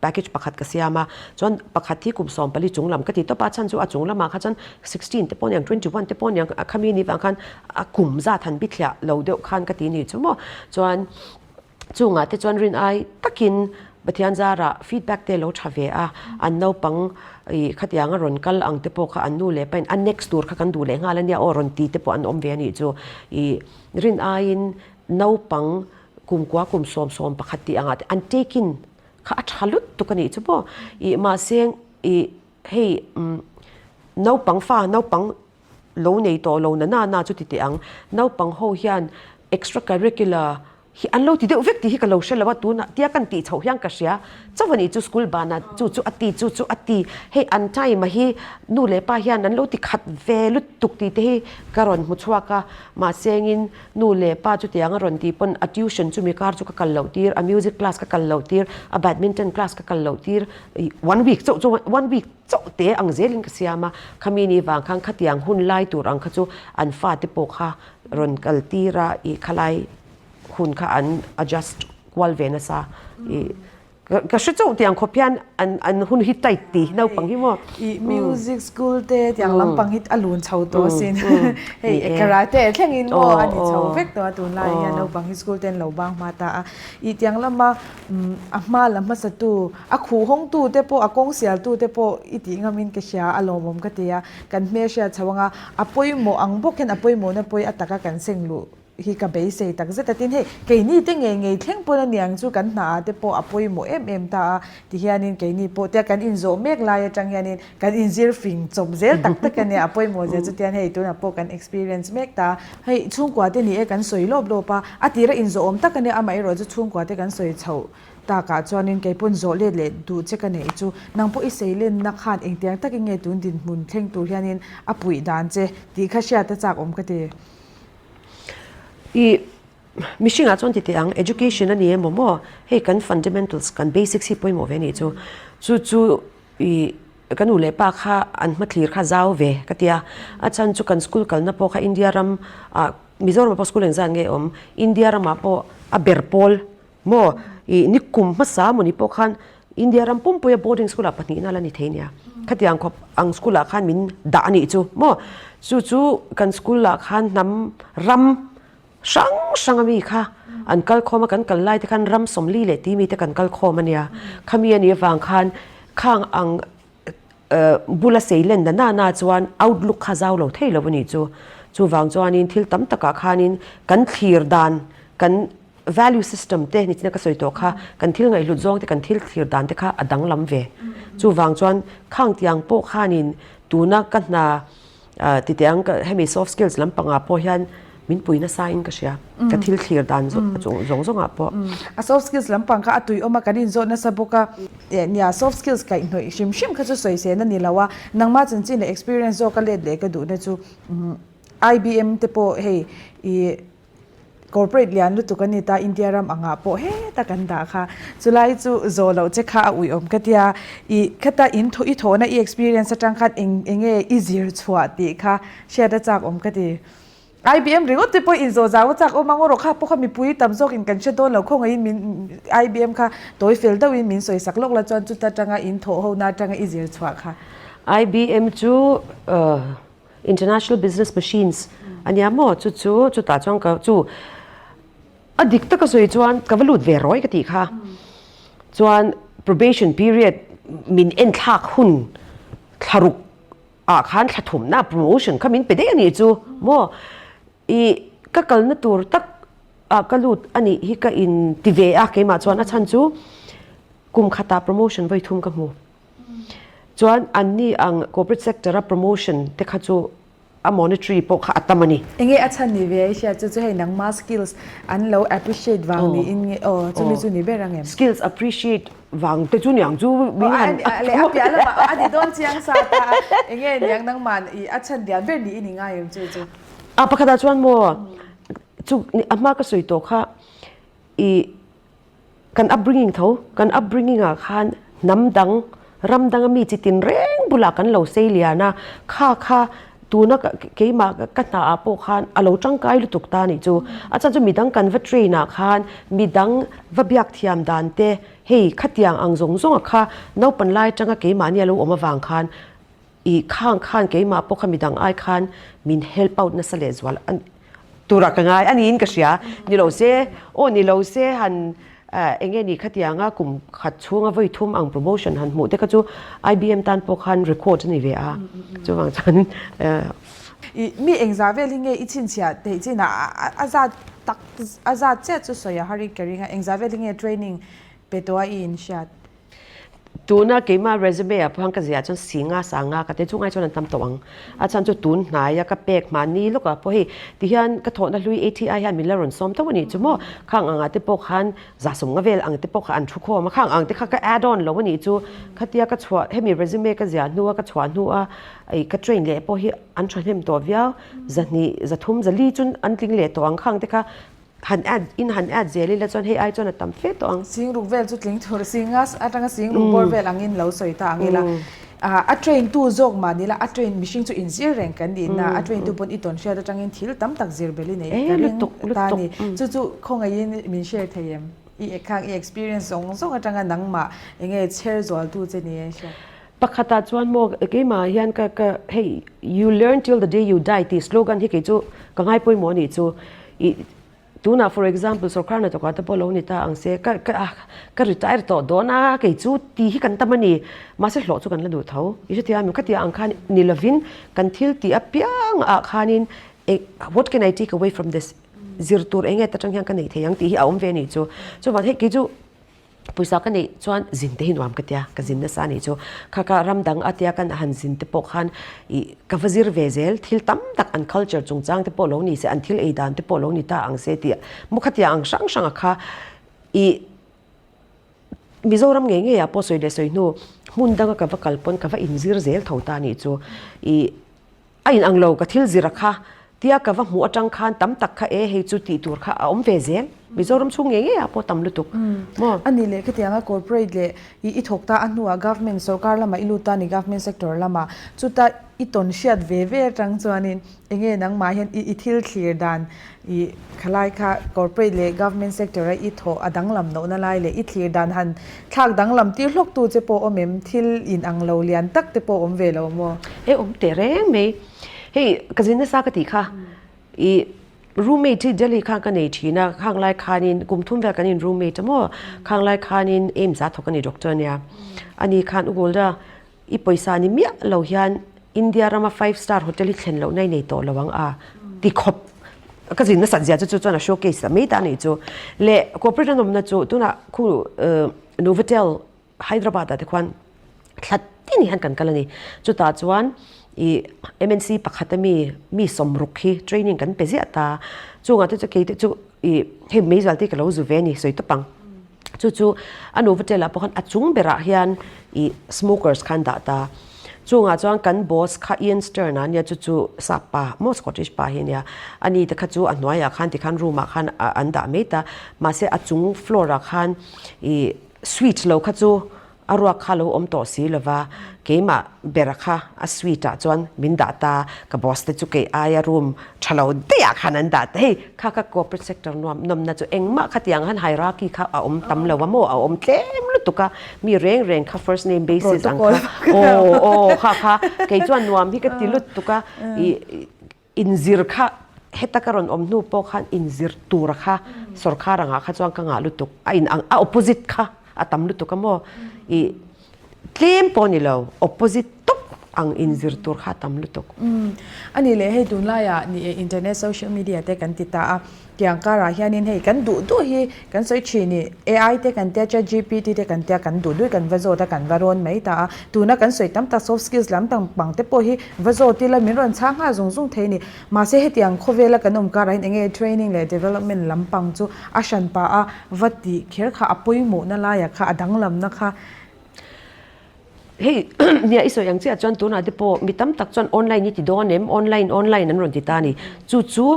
package pakhat ka siam a chuan pakhat hi kum 14 chung lam ka ti tawp a chhan chu a chung lamah kha chuan 16 te pawh aniang 21 te pawh aniang a khami ni vang khan a kum zat han bithliah lo deuh khan ka ti ni chu maw chuan Chungah te chuan rin ai takin Pathian zarah feedback te lo tha ve a, an naupang ih khatiang a rawn kal ang te pawh kha an nu leh pain a next tur kha kan duh leh nghal ania aw rawn ti te pawh an awm ve a nih chu. Ih rin aiin naupang kumkua kum 11 tih angah te an take in kha a tha lutuk a nih chu maw. Ih mahse ih hei umm naupang fa naupang lo nei tawh lo na na na chu ti teh ang. Naupang ho hian extra curricular. Hi an lo ti deuh vek tih hi ka lo hre lo a, tunah tia kan tih chhoh hian ka hria. Chauh a nih chu school banah chu chu a ti, chu chu a ti. Hei an time a hi nu leh pa hian an lo ti khat ve lutuk tih te hi ka rawn hmu chhuak a. Mahse engin nu leh pa chutiang a rawn tih pawn a tuition chumi kar chu ka kal loh tir, a music class ka kal loh tir, a badminton class ka kal loh tir. One week chauh chu one week chauh te ang zelin ka siam a. Khami ni vang khan khatiang hun lai tur ang kha chu an fate pawh kha rawn kal tir a ih khalai hun kha an adjust kual ve nasa ih ka hre chauh tiang khawp hian an an hun hi tight ti naupang hi maw ih music school te tiang lampang hi a lun chho tawh asin hei karate thlengin maw a ni chho vek tawh a tunlai hian naupang hi school te an lo bang hma ta a ih tiang lama a hma la hmasa tu a khuh hawng tu te pawh a kawng sial tu te pawh i tih ngam in ka hria a lawmawm ka ti a kan hmelhriat chho anga a pawimawh ang bawk hian a pawimawhna pawh hi a taka kan seng luh hi ka beisei tak zet a tin hei keini te ngei ngei thleng pawn a niang chu kan hna ah te pawh a pawimawh em em ta a ti hianin keini pawh tia kan inzawh mek lai atang hianin kan inzir fing chawp zel tak tak a nia a pawimawh zia chu tian hei tunah pawh kan experience mek ta a hei chhungkua te ni e kan sawi lawp lawp a a tira inzawh awm tak a nia amaherawhchu chhungkua te kan sawi chhoh Takah chuanin kei pawn zawh let leh duh che ka neih chu nang pawh i seilenna khan engtiang takin nge tun dinhmun thleng tur hianin a puih dan che tih kha hriat a chak awm ka ti. I mihringah chuan ti teh ang, education a ni emaw maw, hei kan fundamentals, kan basics hi pawimawh ve a nih chu. Chu chu i ka nu leh pa kha an hmathlir kha zau ve ka ti a, a chhan chu kan school kalna pawh kha India ram ah Mizoramah pawh school engzat nge awm, India ramah pawh a ber pawl Maw? Ih, ni kum hmasa maw ni pawh khan India ram pumpuia boarding school ah pahnihna la ni thei nia. Khatiang khawp ang school ah khan min dah a nih chu maw? Chu chu kan school ah khan hnam ram hrang hrang ami kha an kal khawm a, kan kal lai te khan ram sawmli leh timi te kan kal khawm a nia. Khami a nih avang khan khang ang bula sei len na na na chuan outlook kha zau lo thei lo a nih chu. Chuvang chuanin thil tam takah khanin kan thlir dan kan value system te nichina ka sawi tawh kha kan thil ngaihhlut zawng te kan thil thlir dan te kha a danglam ve. Chuvang chuan khang tiang pawh khanin tuna ka hna ti teh ang hemi soft skills lampangah pawh hian min pui nasa in ka hria ka thil thlir dan zawng zawngah pawh. A soft skills lampang kha a tui awm a kan inzawt nasa bawk a nia soft skills kaihhnawih hrim hrim kha chu sawi sen a ni lo a nangmah chanchin leh experience zawk a let leh ka duhna chu IBM te pawh hei ih Corporate lian lutuk a ni ta, India ram angah pawh heta kan dah kha. Chulai chu zawh loh che kha a uiawm ka tia. I khata in i thawhna i experience atang khan eng enge i zir chhuah tih kha hriat a chak awm ka ti. IBM ringawt te pawh in zawh zau a chak awm ang erawh kha pawh kha mipui tam zawk in kan hre dawn lo khawngaihin min IBM kha tawi fel deuh in min sawi sak lawk la chuan chuta tanga in thawh ho na atanga i zir chhuah kha. IBM chu International Business Machines a nia maw chu chu chutah chuan ka chu a dik taka sawi chuan ka va lut ve rawi ka tih kha chuan probation period min en thlak hun thlaruk ah khan thla thumna promotion kha min pe daih a nih chu maw ih ka kalna tur tak ah ka lut a nih hi ka in ti ve a keimah chuan a chhan chu kum khatah promotion vawi thum ka hmu. Chuan anni ang corporate sector a promotion te kha chu a monetary pawh kha a tam a ni. Enge a chhan ni ve a i hriat chu chu hei nangma skills an lo appreciate vang niin nge aw chumi chu ni ber ang em? Skills appreciate vang te chu niang chu min han leh a piah lamah a ni dawn chiang sa ta a enge niang nangman i a chhan lian ber niin i ngai em chu chu? A pakhatah chuan maw chu a hma ka sawi tawh kha i Kan upbringing tho, kan upbringing ah khan hnam dang, ram danga mi chi tin reng bulah kan lo sei lian a, kha kha tuna keimah ka hna ah pawh khan a lo tangkai lutuk ta nih chu. A chhan chu midang kan va train ah khan midang va biak thiam dan te hei khatiang ang zawng zawng ah kha naupan lai atanga keimahni a lo awm avang khan I khang khan keimah pawh kha midang ai khan min help out nasa leh zual a turah ka ngai a niin ka hria. Ni lo se, aw ni lo se han eng nge ni khatianga kum khat chhunga vawi thum ang promotion han hmuh te kha chu IBM tan pawh khan record a ni ve a. Chuvang chuan I mi engzah vel hi nge i chhinchhiah theih chinah a zat tak a zat chiah chu sawi a har i ka ring a, engzah vel hi nge training pe tawh a i inhriat? Tuna keimah resume ah pawh hian ka ziah chuan singa sanga ka ti chungai chuan an tam tawh ang. A chhan chu tun hnaia ka pek mahni lawkah pawh hei tihian ka thawhna hlui ATI hian min la rawn sawm tho a nih chu maw. Khang angah te pawh khan zasawm nga vel ang te pawh kha an thu khawm a, khang ang te kha ka add on lo a nih chu. Khatia ka chhuah hemi resume ka ziah hnua ka chhuah hnua ih ka train leh pawh hi an thahnem tawh viau. 200, 300, 400 chu an tling leh tawh ang khang te kha Han add in han add zel ila chuan hei ai chuan a tam fe tawh ang. Singruk vel chu tling tur singa atanga singruk bawr vel angin lo sawi ta ang ila. A train tu zawk mah ni la a train mihring chu inzir reng kan nih na a train tu pawn i tawn hriat atangin thil tam tak zir bel i nei ka ring ta a ni. Chu chu khawngaihin min share thei em? I khang i experience zawng zawng atanga nangmah enge chher zual tu che ni e hria. Pakhatah chuan maw keimah hian ka ka hei you learn till the day you die tih slogan hi kei chu ka ngai pawimawh a nih chu ih tunah for example sorkar hnathawkah te pawh lo ni ta ang se ka ka ka retire tawh dawn a kei chu tih hi kan tam a ni mahse hlawh chu kan la duh tho i hretia mi khatia ang khan ni lovin kan thil tih apiang ah khanin eng what can I take away from this zir tur eng nge ta tang hian ka neih thei ang tih hi a awm ve a nih chu chuvang hei kei chu. Pawisa ka neih chuan zin te hi nuam ka tia, ka zin nasa anih chu. Kha kha ram dang atia kan han zin te pawh khan ih ka va zir ve zel, thil tam tak an culture chungchang te pawh lo ni se, an thil ei dan te pawh lo ni ta ang se tih maw khatia ang hrang hrang a kha ih Mizoram ngei ngei ah pawh sawi leh sawi hnu hmun danga ka va kal pawn ka va inzir zel tho ta anih chu ih. A in ang lo, ka thil zira kha tia ka va hmuh atang khan tam tak kha e hei chu tih tur kha a awm ve zel. Mizoram chhung ngei ngei ah pawh tam lutuk maw? A nih leh khitianga corporate leh i i thawk ta a hnuah government sorkar lamah i lut ta a ni government sector lamah chuta i tawn hriat ve ve atang chuanin enge nangmah hian i i thil thlir dan i khalai kha corporate leh government sector a i thawh a danglam lohna lai leh i thlir dan han thlak danglam tir hlawk tu che pawh awm em? Thil in ang lo lian tak te pawh awm ve lo maw? He awm teh reng mai. Hei ka zin nasa ka tih kha i roommate hi Delhi khan ka nei thin a, khang lai khanin kum thum vel kan in roommate a maw? Khang lai khanin AIIMS ah thawk a ni doctor nia. Ani khan U Golda I pawisa ni miah lo hian India rama five star hotel hi thlen lohna i nei tawh lo ang a ti khawp. Ka zin nasat zia chu chu chuan a showcase ta mai ta a nih chu. Leh corporate an awmna chu tunah khu Novotel Hyderabad ah te khuan thla tin hian kan kal a ni. Chutah chuan i MNC pakhat a mi mi sawmruk hi training kan pe ziah ta. Chungah te chu kei te chu i hei meizual te hi ka lo zu ve a ni sawi tawp ang. Chu chu a nu hotel ah pawh khan a chung berah hian ih smokers khan dah ta. Chungah chuan kan boss kha Ian Stern a nia chu chu sap pa maw Scottish pa hi a nia. Ani te kha chu a hnuaiah khan tikhan room ah khan an dah mai ta. Mahse a chung floor ah khan ih switch lo kha chu A ruak kha lo awm tawh si lova, keimah bera kha a suite ah chuan min dah ta, ka boss te chu kei aia room tha lo daih ah khan an dah ta, hei kha ka corporate sector nuam nawmna chu engmah khatiang han hierarchy kha a awm tam lo a maw, a awm tlem lutuk a, mi reng reng kha first name basis ang kha, aw aw kha kha kei chuan nuam hi ka ti lutuk a, ih Inzir kha heta ka rawn awm hnu pawh khan inzir tura kha sorkar angah kha chuan ka ngah lutuk a in ang a opposite kha a tam lutuk a maw ih tlem pawh ni lo opposite tawp ang inzir tur kha a tam lutuk. A nih leh hei tunlaiah ni e internet social media te kan ti ta a Tiang karah hianin hei kan duh duh hi kan sawi thin i AI te kan tia ChatGPT te kan tia kan duh duh hi kan va zawt a kan va rawn mai ta a. Tuna kan sawi tam tak soft skills lam tang pang te pawh hi va zawt ila min rawn chhang nghal zung zung thei a ni. Mahse hetiang khawvela kan awm karah hian eng nge training leh development lam pang chu a hran pah a va tih kher kha a pawimawhna laiah kha a danglamna kha Hei nia i sawi ang chiah chuan tunah te pawh mi tam tak chuan online i ti dawn em online online an rawn ti ta a ni. Chu chu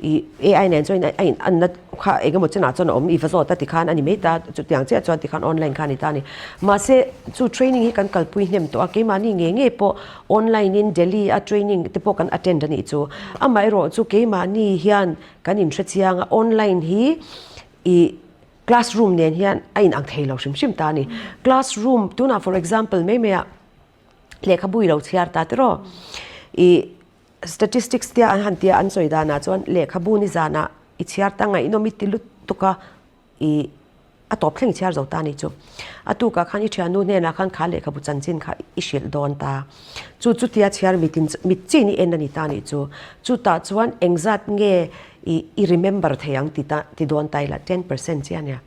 I AI nen chuan a in anna kha eng emaw chenah chuan a awm i va zawt a tikhan a ni mai ta chutiang chiah chuan tikhan online kha a ni ta a ni. Mahse chu training hi kan kalpui hnem tawh a keimahni ngei ngei pawh online in Delhi a training te pawh kan attend a nih chu. Amaherawh chu keimahni hian kan inhre chiang a online hi i classroom nen hian a in ang thei lo hrim hrim ta a ni. Classroom tunah for example mai mai ah lehkhabu i lo chhiar ta tiraw i Statistics tia an han tia an sawi danah chuan lehkhabu ni zanah i chhiar ta ngaihnawm i ti lutuk a, i a tawp thleng i chhiar zo ta a nih chu. A tukah khan i thiannu hnenah khan kha lehkhabu chanchin kha i hrilh dawn ta. Chu chutia chhiar mitin mit chin i en a ni ta a nih chu. Chutah chuan engzat nge i i remember thei ang ti ta ti dawn ta ila 10% chiah a nia.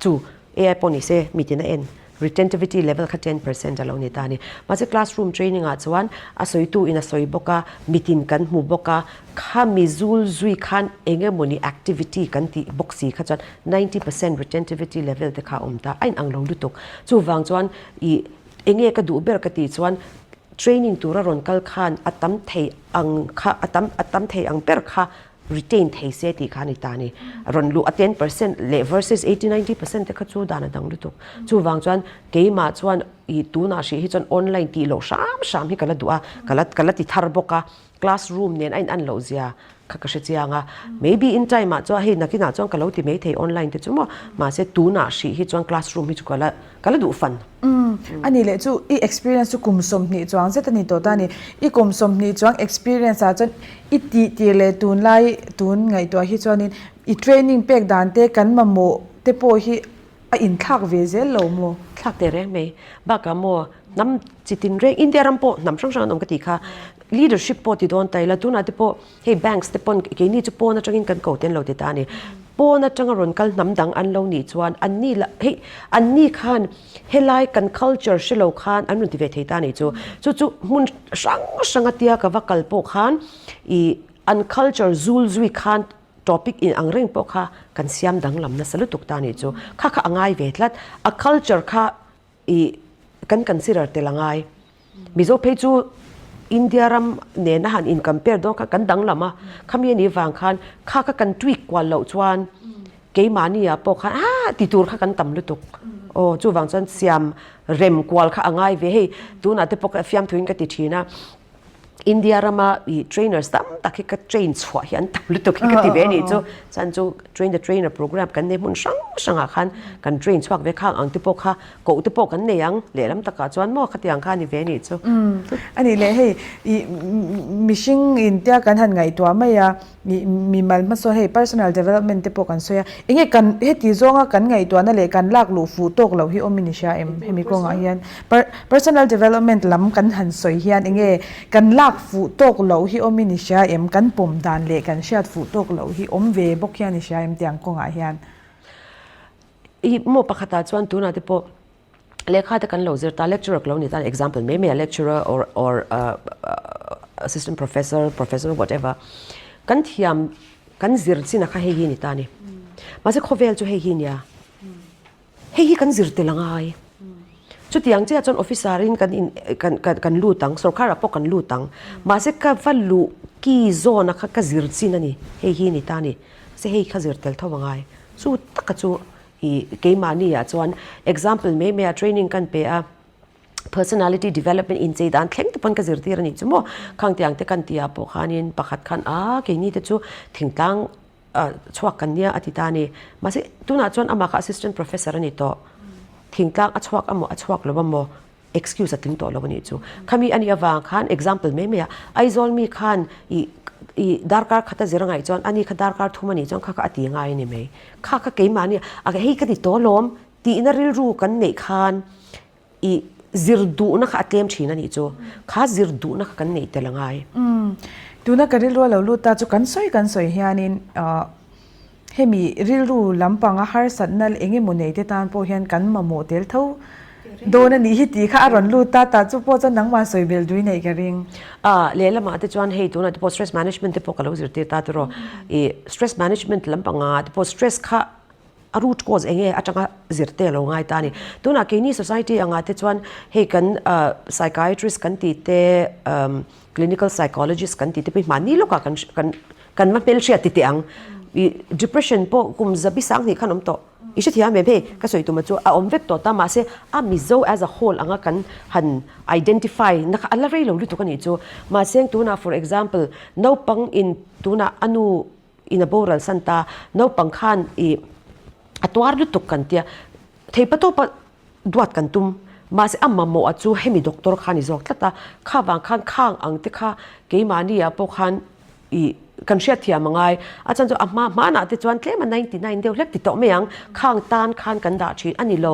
Chu AI pawh ni se mitin a en. Retentivity level kha 10% a lo ni ta a ni. Mahse classroom training ah chuan a sawitu in a sawi bawk a, mitin kan hmu bawk a, khami zul zui khan eng emawni activity kan tih bawk si kha chuan 90% retentivity level te kha a awm ta, a inang lo lutuk. Chuvang chuan ih enge ka duh ber ka tih chuan training tura rawn kal khan a tam thei ang kha a tam a tam thei ang ber kha retain thei se tih kha a ni ta a ni. Rawn luh a 10% leh versus 80 90% te kha chu dan a dang lutuk. Chuvang chuan keimah chuan ih tunah hrih hi chuan online tih loh hram hram hi ka la duh a, ka la ka la ti thar bawk a. Classroom nen a in an loh zia kha ka hre chiang a. Maybe in time ah chuan hei nakinah chuan ka lo ti mai thei online te chu maw. Mahse tunah hrih hi chuan classroom hi chu ka la ka la duh fan. Umm a nih leh chu i experience chu kum 20 chuang zet a ni tawh ta a ni. I kum 20 chuang experience ah chuan i tih tir leh tunlai tun ngaihtuah hi chuanin i training pek dan te kan mamawh te pawh hi a inthlak ve zel lo maw? Thlak teh reng mai. Bakah maw hnam chi tin reng India ram pawh hnam hrang hrang an awm ka tih kha leadership pawh ti dawn ta ila tunah te pawh hei banks te pawn keini chu pawn atangin kan ko te an lo ti ta a ni. Pawn atanga rawn kal hnam dang an lo nih chuan an ni lah hei an ni khan helai kan culture hre lo khan an rawn ti ve thei ta a nih chu. Chu chu hmun hrang hrang a tia ka va kal pawh khan ih an culture zul zui khan Topic in ang reng pawh kha kan siam danglam nasa lutuk ta nih chu. Kha kha a ngai ve tlat. A culture kha i kan consider tel a ngai. Mizo phei chu India ram nena han in compare dawn kha kan danglam a. Khami anih vang khan kha kha kan tweak kual loh chuan keimahni ah pawh khan ah ti tur kha kan tam lutuk. Aw chuvang chuan siam rem kual kha a ngai ve. Hei tunah te pawh fiamthuin ka ti thin a. India rama i trainers tam tak hi ka train chhuah hi an tam lutuk hi ka ti ve anih chu. Chuan chu train the trainer program kan nei hmun hrang hrangah khan kan train chhuak ve khang ang te pawh kha koh te pawh kan nei ang lehlam takah chuan maw khatiang kha a ni ve anih chu. A nih leh hei i mihring intia kan han ngaihtuah mai a I mimal hmasawn hei personal development te pawh kan sawi a, enge kan heti zawnga kan ngaihtuahna leh kan lak luh fuh tawk loh hi awm in i hria em hemi kawngah hian personal development lam kan han sawi hian enge kan lak fuh tawk loh hi awm in i hria em kan pawm dan leh kan hriat fuh tawk loh hi awm ve bawk hian i hria em tiang kawngah hian. I maw pakhatah chuan tunah te pawh Lehkha te kan lo zir ta, lecturer ka lo ni ta, example mai mai a lecturer or or assistant professor, professor whatever kan thiam kan zir chin a kha hei hi ni ta a ni. Mahse khawvel chu hei hi nia, hei hi kan zir tel a ngai. Chutiang chiah chuan officer in kan in kan kan kan lut ang, sorkar ah pawh kan lut ang. Mahse ka va luh ki zawn a kha ka zir chin a ni, hei hi ni ta a ni. Mahse hei kha zir tel tho a ngai. Chu taka chu I keimahni ah chuan example mai mai a training kan pe a, personality development inchei dan thleng te pawn ka zirtir a nih chu maw, khang tiang te kan tih ah pawh khanin pakhat khan a keini te chu thingtlang ah chhuak kan nia a ti ta a ni, mahse tunah chuan amah kha assistant professor a ni tawh, thingtlang a chhuak amaw a chhuak lo amaw excuse a tling tawh lo a nih chu. Khami a nih avang khan example mai mai a, Aizawl mi khan i i darkar khat a zir a ngaih chuan ani kha darkar thum a nih chuan kha kha a ti ngai a ni mai. Kha kha keimahni a hei ka ti tawh alawm tihna rilru kan neih khan i zir duhna kha a tlem thin a nih chu. Kha zir duhna kha kan neih tel a ngai. Umm tuna ka rilru a lo lut ta chu kan sawi kan sawi hianin ah Hemi rilru lampanga harsatna eng emaw nei te tan pawh hian kan mamawh tel tho dawn a nih hi tih kha a rawn lut ta ta chu pawh chuan nangmah sawi bel dui neih ka ring. A, lehlamah te chuan hei tunah te pawh stress management te pawh ka lo zirtir ta tiraw. I stress management lampanga te pawh stress kha a root cause eng nge atanga zir te a lo ngai ta a ni. Tunah keini society angah te chuan hei kan psychiatrist kan tih te clinical psychologist kan tih te pawh hi mahni lawkah kan kan Kan va hmelhriat ti teh ang. I depression pawh kum zabi sang hnih khan awm tawh. I hrethiam em hei ka sawi tuma chu a awm vek tawh ta mahse a Mizo as a whole anga kan han identify na kha a la rei lo lutuk a nih chu. Mahse tunah for example naupang in tunah a nu in a boral san ta naupang khan i a tuar lutuk kan tia theipatawpa Duat kan tum. Mahse a mamawh a chu hemi doctor kha a ni zawk tlat a, kha vang khan khang ang te kha keimahni ah pawh khan ih kan hriat thiam a ngai. A chhan chu a hma hmanah te chuan tlem a 99 deuh hlek ti tawh mai ang, khang tan khan kan dah thin a ni lo.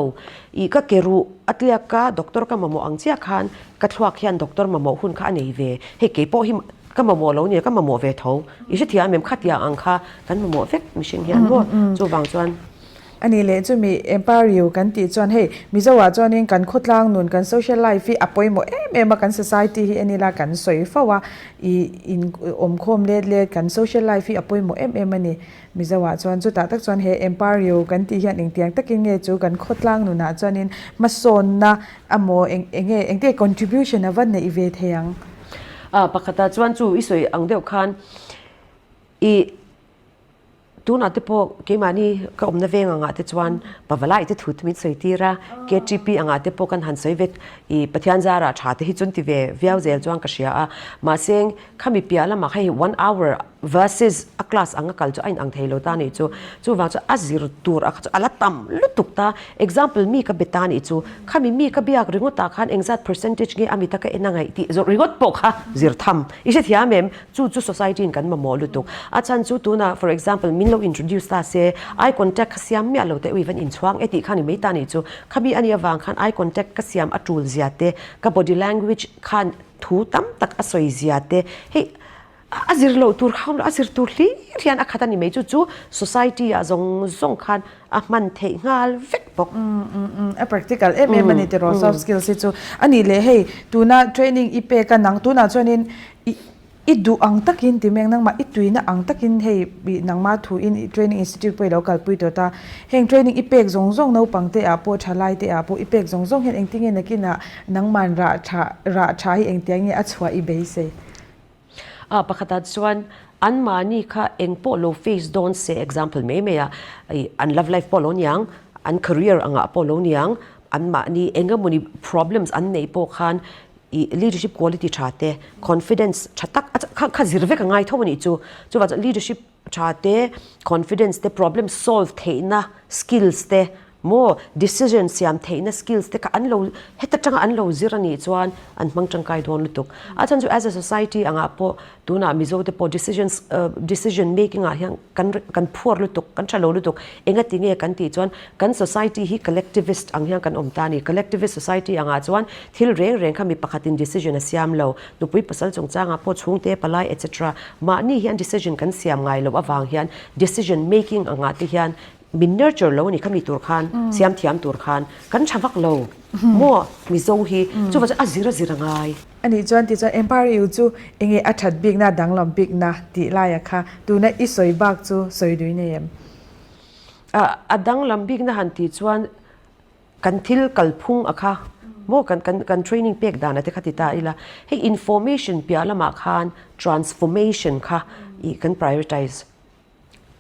Ih ka ke ruh a tliak a, doctor ka mamawh ang chiah khan ka thluak hian doctor mamawh hun kha a nei ve. Hei keipawh hi ka mamawh lo nia ka mamawh ve tho. I hrethiam em khatiang ang kha kan mamawh vek mihring hian maw? Chuvang chuan. A nih leh chumi Empower kan tih chuan hei Mizo ah chuanin kan khawtlang nun kan social life hi a pawimawh em em a kan society hi en ila kan sawi fo a ih in awmkhawm let let kan social life hi a pawimawh em em a ni Mizo ah chuan chutah tak chuan he Empower kan tih hian engtiang takin nge chu kan khawtlang nunah chuanin hmasawnna amaw eng enge engte contribution a va neih ve thei ang. A pakhatah chuan chu i sawi ang deuh khan ih Tunah te pawh keimahni ka awmna veng angah te chuan Pavalai te thu te min sawi tir a, KTP angah te pawh kan han sawi ve i Pathian zarah tha te hi chun ti ve viau zel chuan ka hria a. Mahse khami piah lamah kha hei one hour versus a class anga kal chu a inang thei lo ta nih chu. Chuvang chu a zir tur a kha chu a la tam lutuk ta. Example mi ka be ta nih chu khami mi ka biak ringawtah khan engzat percentage nge a mita ka en a ngaih tih zawrh ringawt pawh kha zir tham i hrethiam em? Chu chu society in kan mamawh lutuk. A chhan chu tunah for example min lo introduce ta se eye contact kha siam miah lo teh ui van inchhuang e tih kha ni mai ta nih chu. Khami a nih avang khan eye contact ka siam a tul zia te, ka body language khan thu tam tak a sawi zia te hei a zir loh tur kha a zir tur hlir hian a khat a ni mai. Chu chu society ah zawng zawng khan a hman theih nghal vek bawk. A practical em em a ni tiraw soft skills hi chu. A nih leh hei tuna training i pek a nang tunah chuanin I i duh ang takin ti mek nangmah i tuina ang takin hei i nangmah thuin i training institute pawh i lo kalpui tawh ta. Heng training i pek zawng zawng naupang te ah pawh thalai te ah pawh i pek zawng zawng hian engtin nge nakinah nangman rah tha rah tha hi engtiang nge a chhuah i beisei? A pakhatah chuan anmahni kha eng pawh lo face dawn se example mai mai a i an love life pawh lo niang, an career angah pawh lo niang, anmahni eng emawni problems an neih pawh khan I leadership quality tha te, confidence tha tak a kha kha zir vek a ngai tho a nih chu. Chuvang chuan leadership tha te, confidence te, problem solve theihna skills te maw decision siam theihna skills te kha an lo heta tanga an lo zir a nih chuan an hmang tangkai dawn lutuk. A chhan chu as a society angah pawh tunah Mizo te pawh decisions decision making ah hian kan kan phuar lutuk, kan tha lo lutuk. Engati nge kan tih chuan kan society hi collectivist ang hian kan awm ta a ni. Collectivist society angah chuan thil reng reng kha mi pakhatin decision a siam lo. Nupui pasal chungchangah pawh chhungte, palai etc. Mahni hian decision kan siam ngai loh avang hian decision making angah te hian min nurture lo a ni khami tur khan, siam thiam tur khan kan tha vak lo maw Mizo hi. Chuvang chuan a zir a zir a ngai. A nih chuan tichuan Empire EU chu enge a that bikna danglam bikna tih laia kha tuna i sawi bak chu sawi dui nei em? A danglam bikna han tih chuan kan thil kalphung a kha maw kan kan kan training pek dan a te kha ti ta ila hei information piah lamah khan transformation kha ih kan prioritize.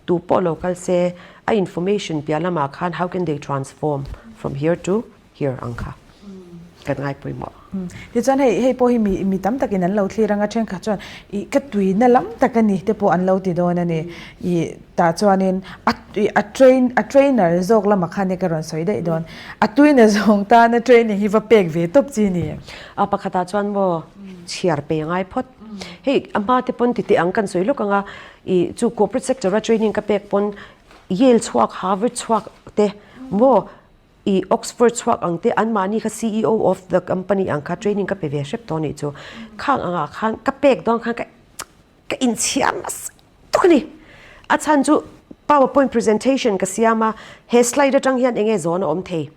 Tu pawh lo kal se, a information piah lamah khan how can they transform from here to here ang kha kan ngai pawimawh. Tichuan hei hei pawh hi mi mi tam takin an lo thlir anga thenkhat chuan ih ka tuina lam tak a ni te pawh an lo ti dawn a ni. Ih tah chuanin a a train a trainer zawk lamah khan ka rawn sawi daih dawn. A tuina zawng tana training hi va pek ve tawp chi ni. A pakhatah chuan maw chhiar pe ngai phawt. Hei a hma te pawn titeh ang kan sawi lawk anga I chu corporate sector a training ka pek pawn Yale chhuak, Harvard chhuak te maw i Oxford chhuak ang te anmahni kha ceo of the company ang kha training ka pe ve hrep tawh anih chu. Khang angah khan ka pek dawn khan ka ka inchhiar nasa tuk a ni. A chhan chu powerpoint presentation ka siam a, he slide atang hian enge zawn a awm thei.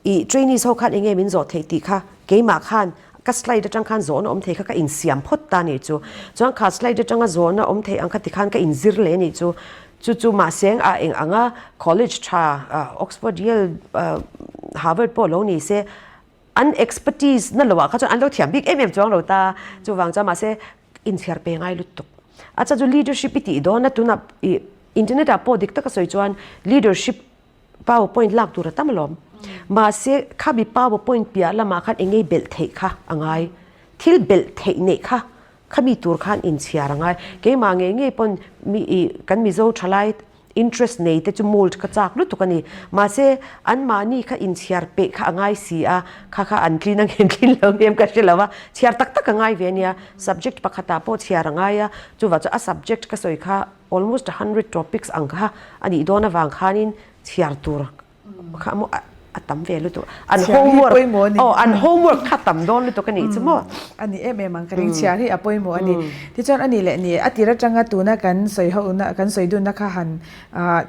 I trainees ho khan enge min zawh theih tih kha keimah khan ka slide atang khan zawhna awm thei kha ka insiam phawt ta nih chu. Chuan kha slide atanga zawhna awm thei ang kha tikhan ka inzir leh nih chu. Chu chu mahse a eng anga college tha Oxford, Yale, Harvard pawh lo ni se an expertise na loah kha chuan an lo thiam bik em em chuang lo ta. Chuvang chuan mahse inchhiar pe ngai lutuk. A chhan chu leadership i tih dawn a tunah i internet ah pawh dik taka sawi chuan leadership Power point lak tur a tam alawm. Mahse, khami power point piah lamah khan eng ngei belh theih kha a ngai. Thil belh theih neih kha khami tur khan inchhiar a ngai. Keimah ngei ngei pawn mi ih kan Mizo thalai interest nei te chu mold ka chak lutuk a ni. Mahse, anmahni kha inchhiar peih kha a ngai si a, kha kha an tlin ang em tlin lo em ka hre lo a, chhiar tak tak a ngai ve a nia. Subject pakhatah pawh chhiar a ngai a, chuvah chuan a subject ka sawi kha Almost a hundred topics ang kha a nih dawn avang khanin chhiar tur kha maw. A tam ve lutuk. An homework aw an homework kha tam dawn lutuk a nih chu maw? A ni em em ang ka ring chhiar hi a pawimawh a ni. Tichuan a nih leh ni a tir atanga tuna kan sawi ho na kan sawi dunna kha han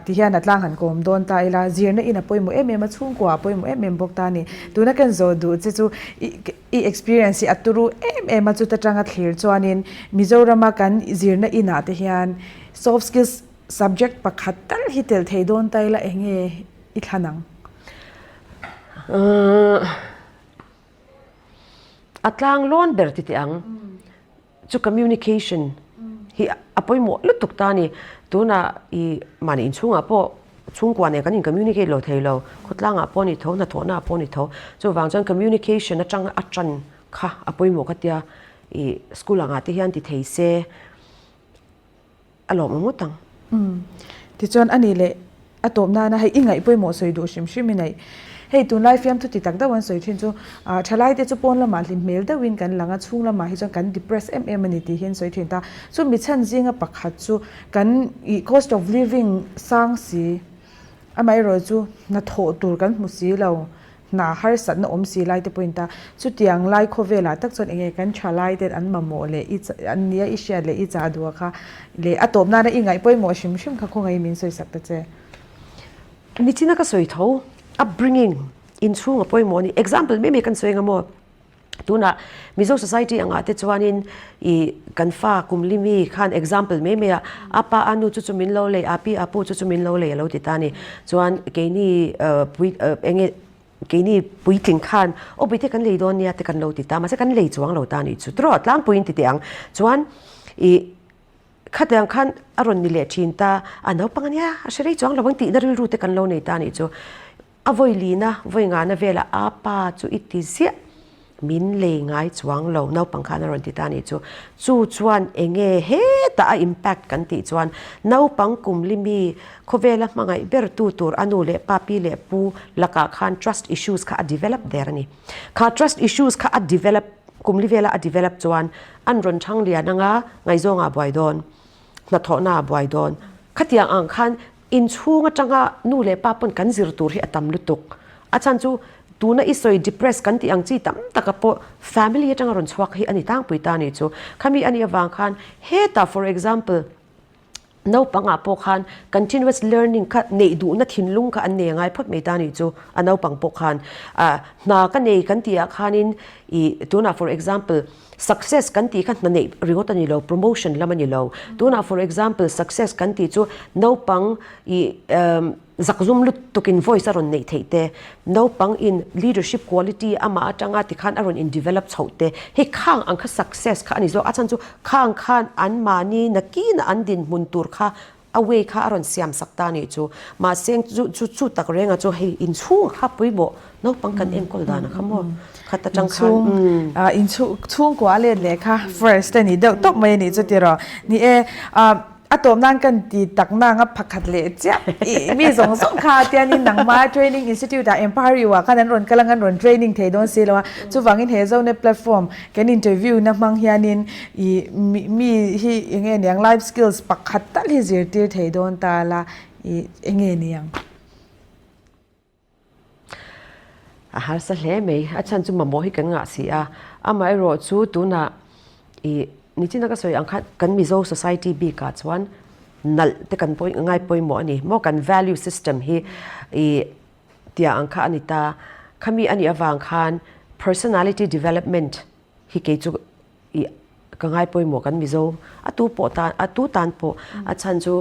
ti hian a tlang han kawm dawn ta ila zirna in a pawimawh em em a chhungkua a pawimawh em em bawk ta a ni. Tuna kan zawh duh che chu i i experience hi a turu em em a chuta tanga thlir chuanin Mizorama kan zirna inah te hian soft skills subject pakhat tal hi tel thei dawn ta ila enge i thlan ang? A tlang lawn ber ti teh ang. Chu communication hi a pawimawh lutuk ta a ni. Tunah i mahni inchhungah pawh chhungkua nen kan in communicate lo thei lo. Khawtlangah pawh a ni tho, hnathawhnaah pawh a ni tho. Chuvang chuan communication atang a tan kha a pawimawh ka tia i school angah te hian ti thei se. A lawmawm ngawt ang. Umm. Tichuan a nih leh a tawp nana hei i ngaih pawimawh sawi duh hrim hrim i neih. Hei tunlai fiamthu ti tak deuh an sawi thin chu ah thalai te chu pawn lamah hlim hmel deuhin kan lang a, chhung lamah hi chuan kan depress em em a ni tih hi an sawi thin ta. Chu mi chhan zinga pakhat chu kan ih cost of living sang si amaherawh chu hnathawh tur kan hmu si lo. Hna harsatna awm si lai te pawhin ta chutiang lai khawvelah tak chuan enge kan tha lai ten an mamawh leh i an nia i hriat leh i chah duh kha leh a tawp nana i ngaih pawimawh hrim hrim kha khawngaih min sawi sak ta che. Nichina ka sawi tho upbringing inchhung a pawimawh a ni example mai mai kan sawi anga maw Tunah Mizo society angah te chuanin i kan fa kum li mi khan example mai mai a, a pa a nu chu chu min lo lei, a pi a pu chu chu min lo lei a lo ti ta a ni. Chuan keini pui enge keini puitling khan aw puite kan lei dawn nia te kan lo ti ta, mahse kan lei chuang lo ta a nih chu tiraw tlangpuiin ti teh ang. Chuan i khatiang khan a rawn ni leh thin ta, a naupang ania a hre rei chuang lo ang tihna rilru te kan lo nei ta a nih chu. A vawi lina, vawi ngana velah a pa chu i ti ziah, min lei ngai chuang lo naupang khan a rawn ti ta a nih chu. Chu chuan enge hetah a impact kan tih chuan naupang kum li mi khawvela hmangaih ber tu tur a nu leh pa, pi leh pu lakah khan trust issues kha a develop der a ni. Kha trust issues kha a develop, kum li vela a develop chuan an rawn chhang lian anga ngaihzawngah a buai dawn, hnathawhnaah a buai dawn. Khatiang ang khan Inchhung atanga nu leh pa pawn kan zir tur hi a tam lutuk. A chhan chu tuna i sawi depress kan tih ang chi tam taka pawh family atanga rawn chhuak hi a ni tlangpui ta a nih chu. Khami a nih avang khan hetah for example naupangah pawh khan continuous learning kha neih duhna thinlung kha an nei angai phawt mai ta a nih chu a naupang pawh khan. Ah hna ka nei kan tih ah khanin ih tunah for example Success kan tih kha hna neih ringawt a ni lo, promotion lam a ni lo. Tunah for example success kan tih chu naupang ih zakzum lutukin voice a rawn neih theih te, naupang in leadership quality amah atanga tikhan a rawn in develop chhoh te, hei khang ang kha success kha a ni zawk. A chhan chu khang khan anmahni nakina an dinhmun tur kha A way kha a rawn siam sak ta nih chu. Mahse chu chu chu tak renga chu hei inchhung kha pawimawh naupang kan enkawl dan a kha maw khat atang khan umm. Inchhung chhungkua a let leh kha first a ni deuh tawp mai a nih chu tiraw. Ni e a tawp nan kan ti tak nang a phakhat leh chiah i mi zawng zawng kha tianin nangma training institute ah Empire U ah khan an rawn kal ang an rawn training thei dawn si lo a chuvangin he Zonet platform Kan interview na hmang hianin i mi hi enge niang life skills pakhat tal hi zirtir thei dawn ta la i enge niang? A harsa hle mai, a chhan chu mamawh hi kan ngah si a, amaherawh chu tunah i nichina ka sawi ang khan kan Mizo society bikah chuan nalh te kan ngai pawimawh a ni maw, kan value system hi i Tia ang kha a ni ta. Khami a nih avang khan personality development hi kei chu i ka ngai pawimawh kan Mizo a tu pawh tan a tu tan pawh a chhan chu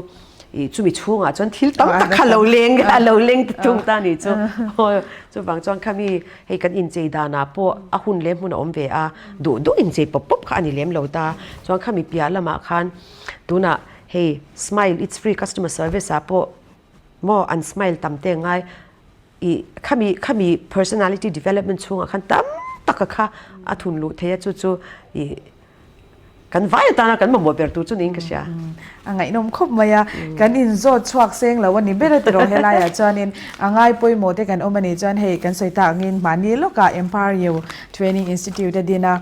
i chumi chhungah chuan thil tam tak kha lo leng a lo leng ta tung ta nih chu. Chuvang chuan khami hei kan inchei danah pawh a hun leh hmun a awm ve a, duh duh inchei pawp pawp kha a ni lem lo ta. Chuan khami piah lamah khan tunah hei smile it's free customer service ah pawh Maw an smile tam te ngai i khami khami personality development chhungah khan tam taka kha a thun luh thei a chu chu i Kan vai atana kan mamawh ber tur chu niin ka hria. A ngaihnawm khawp mai a, kan inzawt chhuak seng lo a ni ber a tiraw helaiah chuanin a ngai pawimawh te kan awm a nih chuan hei kan sawi tak angin mahni lawkah Empower Training Institute a din a,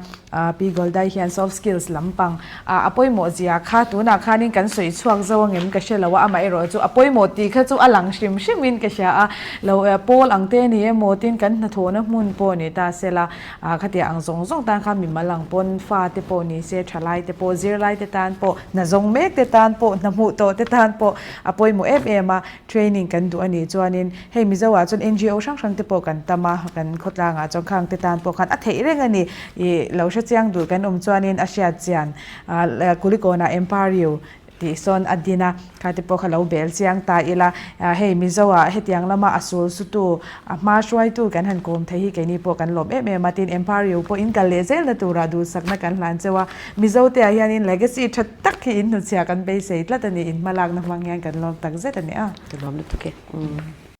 Pi Goldai hian soft skills lampang a pawimawh zia kha tunah khanin kan sawi chhuak zo angem ka hre lo a, amaherawh chu a pawimawh tih kha chu a lang hrim hrimin ka hria a, lo pawl ang te ni emaw tin kan hnathawhna hmun pawh ni ta sela. Ah khatiang ang zawng zawng tan khan mimal ang pawn fa te pawh ni se, thalai te pawh, zirlai te tan pawh, hna zawng mek te tan pawh, hna hmuh tawh te tan pawh a pawimawh em em a, training kan duh a nih chuanin hei Mizo ah chuan NGO hrang hrang te pawh kan tam a, kan khawtlang ah chuan khang te tan pawh khan a theih reng a ni. Ih lo hre chiang duh kan awm chuanin a hriat chian ah Kulikawn ah Empower Tih sawn a din a, kha te pawh kha lo bel chiang ta ila, hei Mizo ah hetiang lama a sul sutu, a hma hruaitu kan han kawm thei hi keini pawh kan lawm em em a, tin Empower pawh in kal leh zelna turah duhsakna kan hlan cheu a, Mizo te ah hianin legacy tha tak hi in hnuchhiah kan beisei tlat a ni, in hmalakna hmang hian kan lawm tak zet a ni a. Ka lawm lutuk e.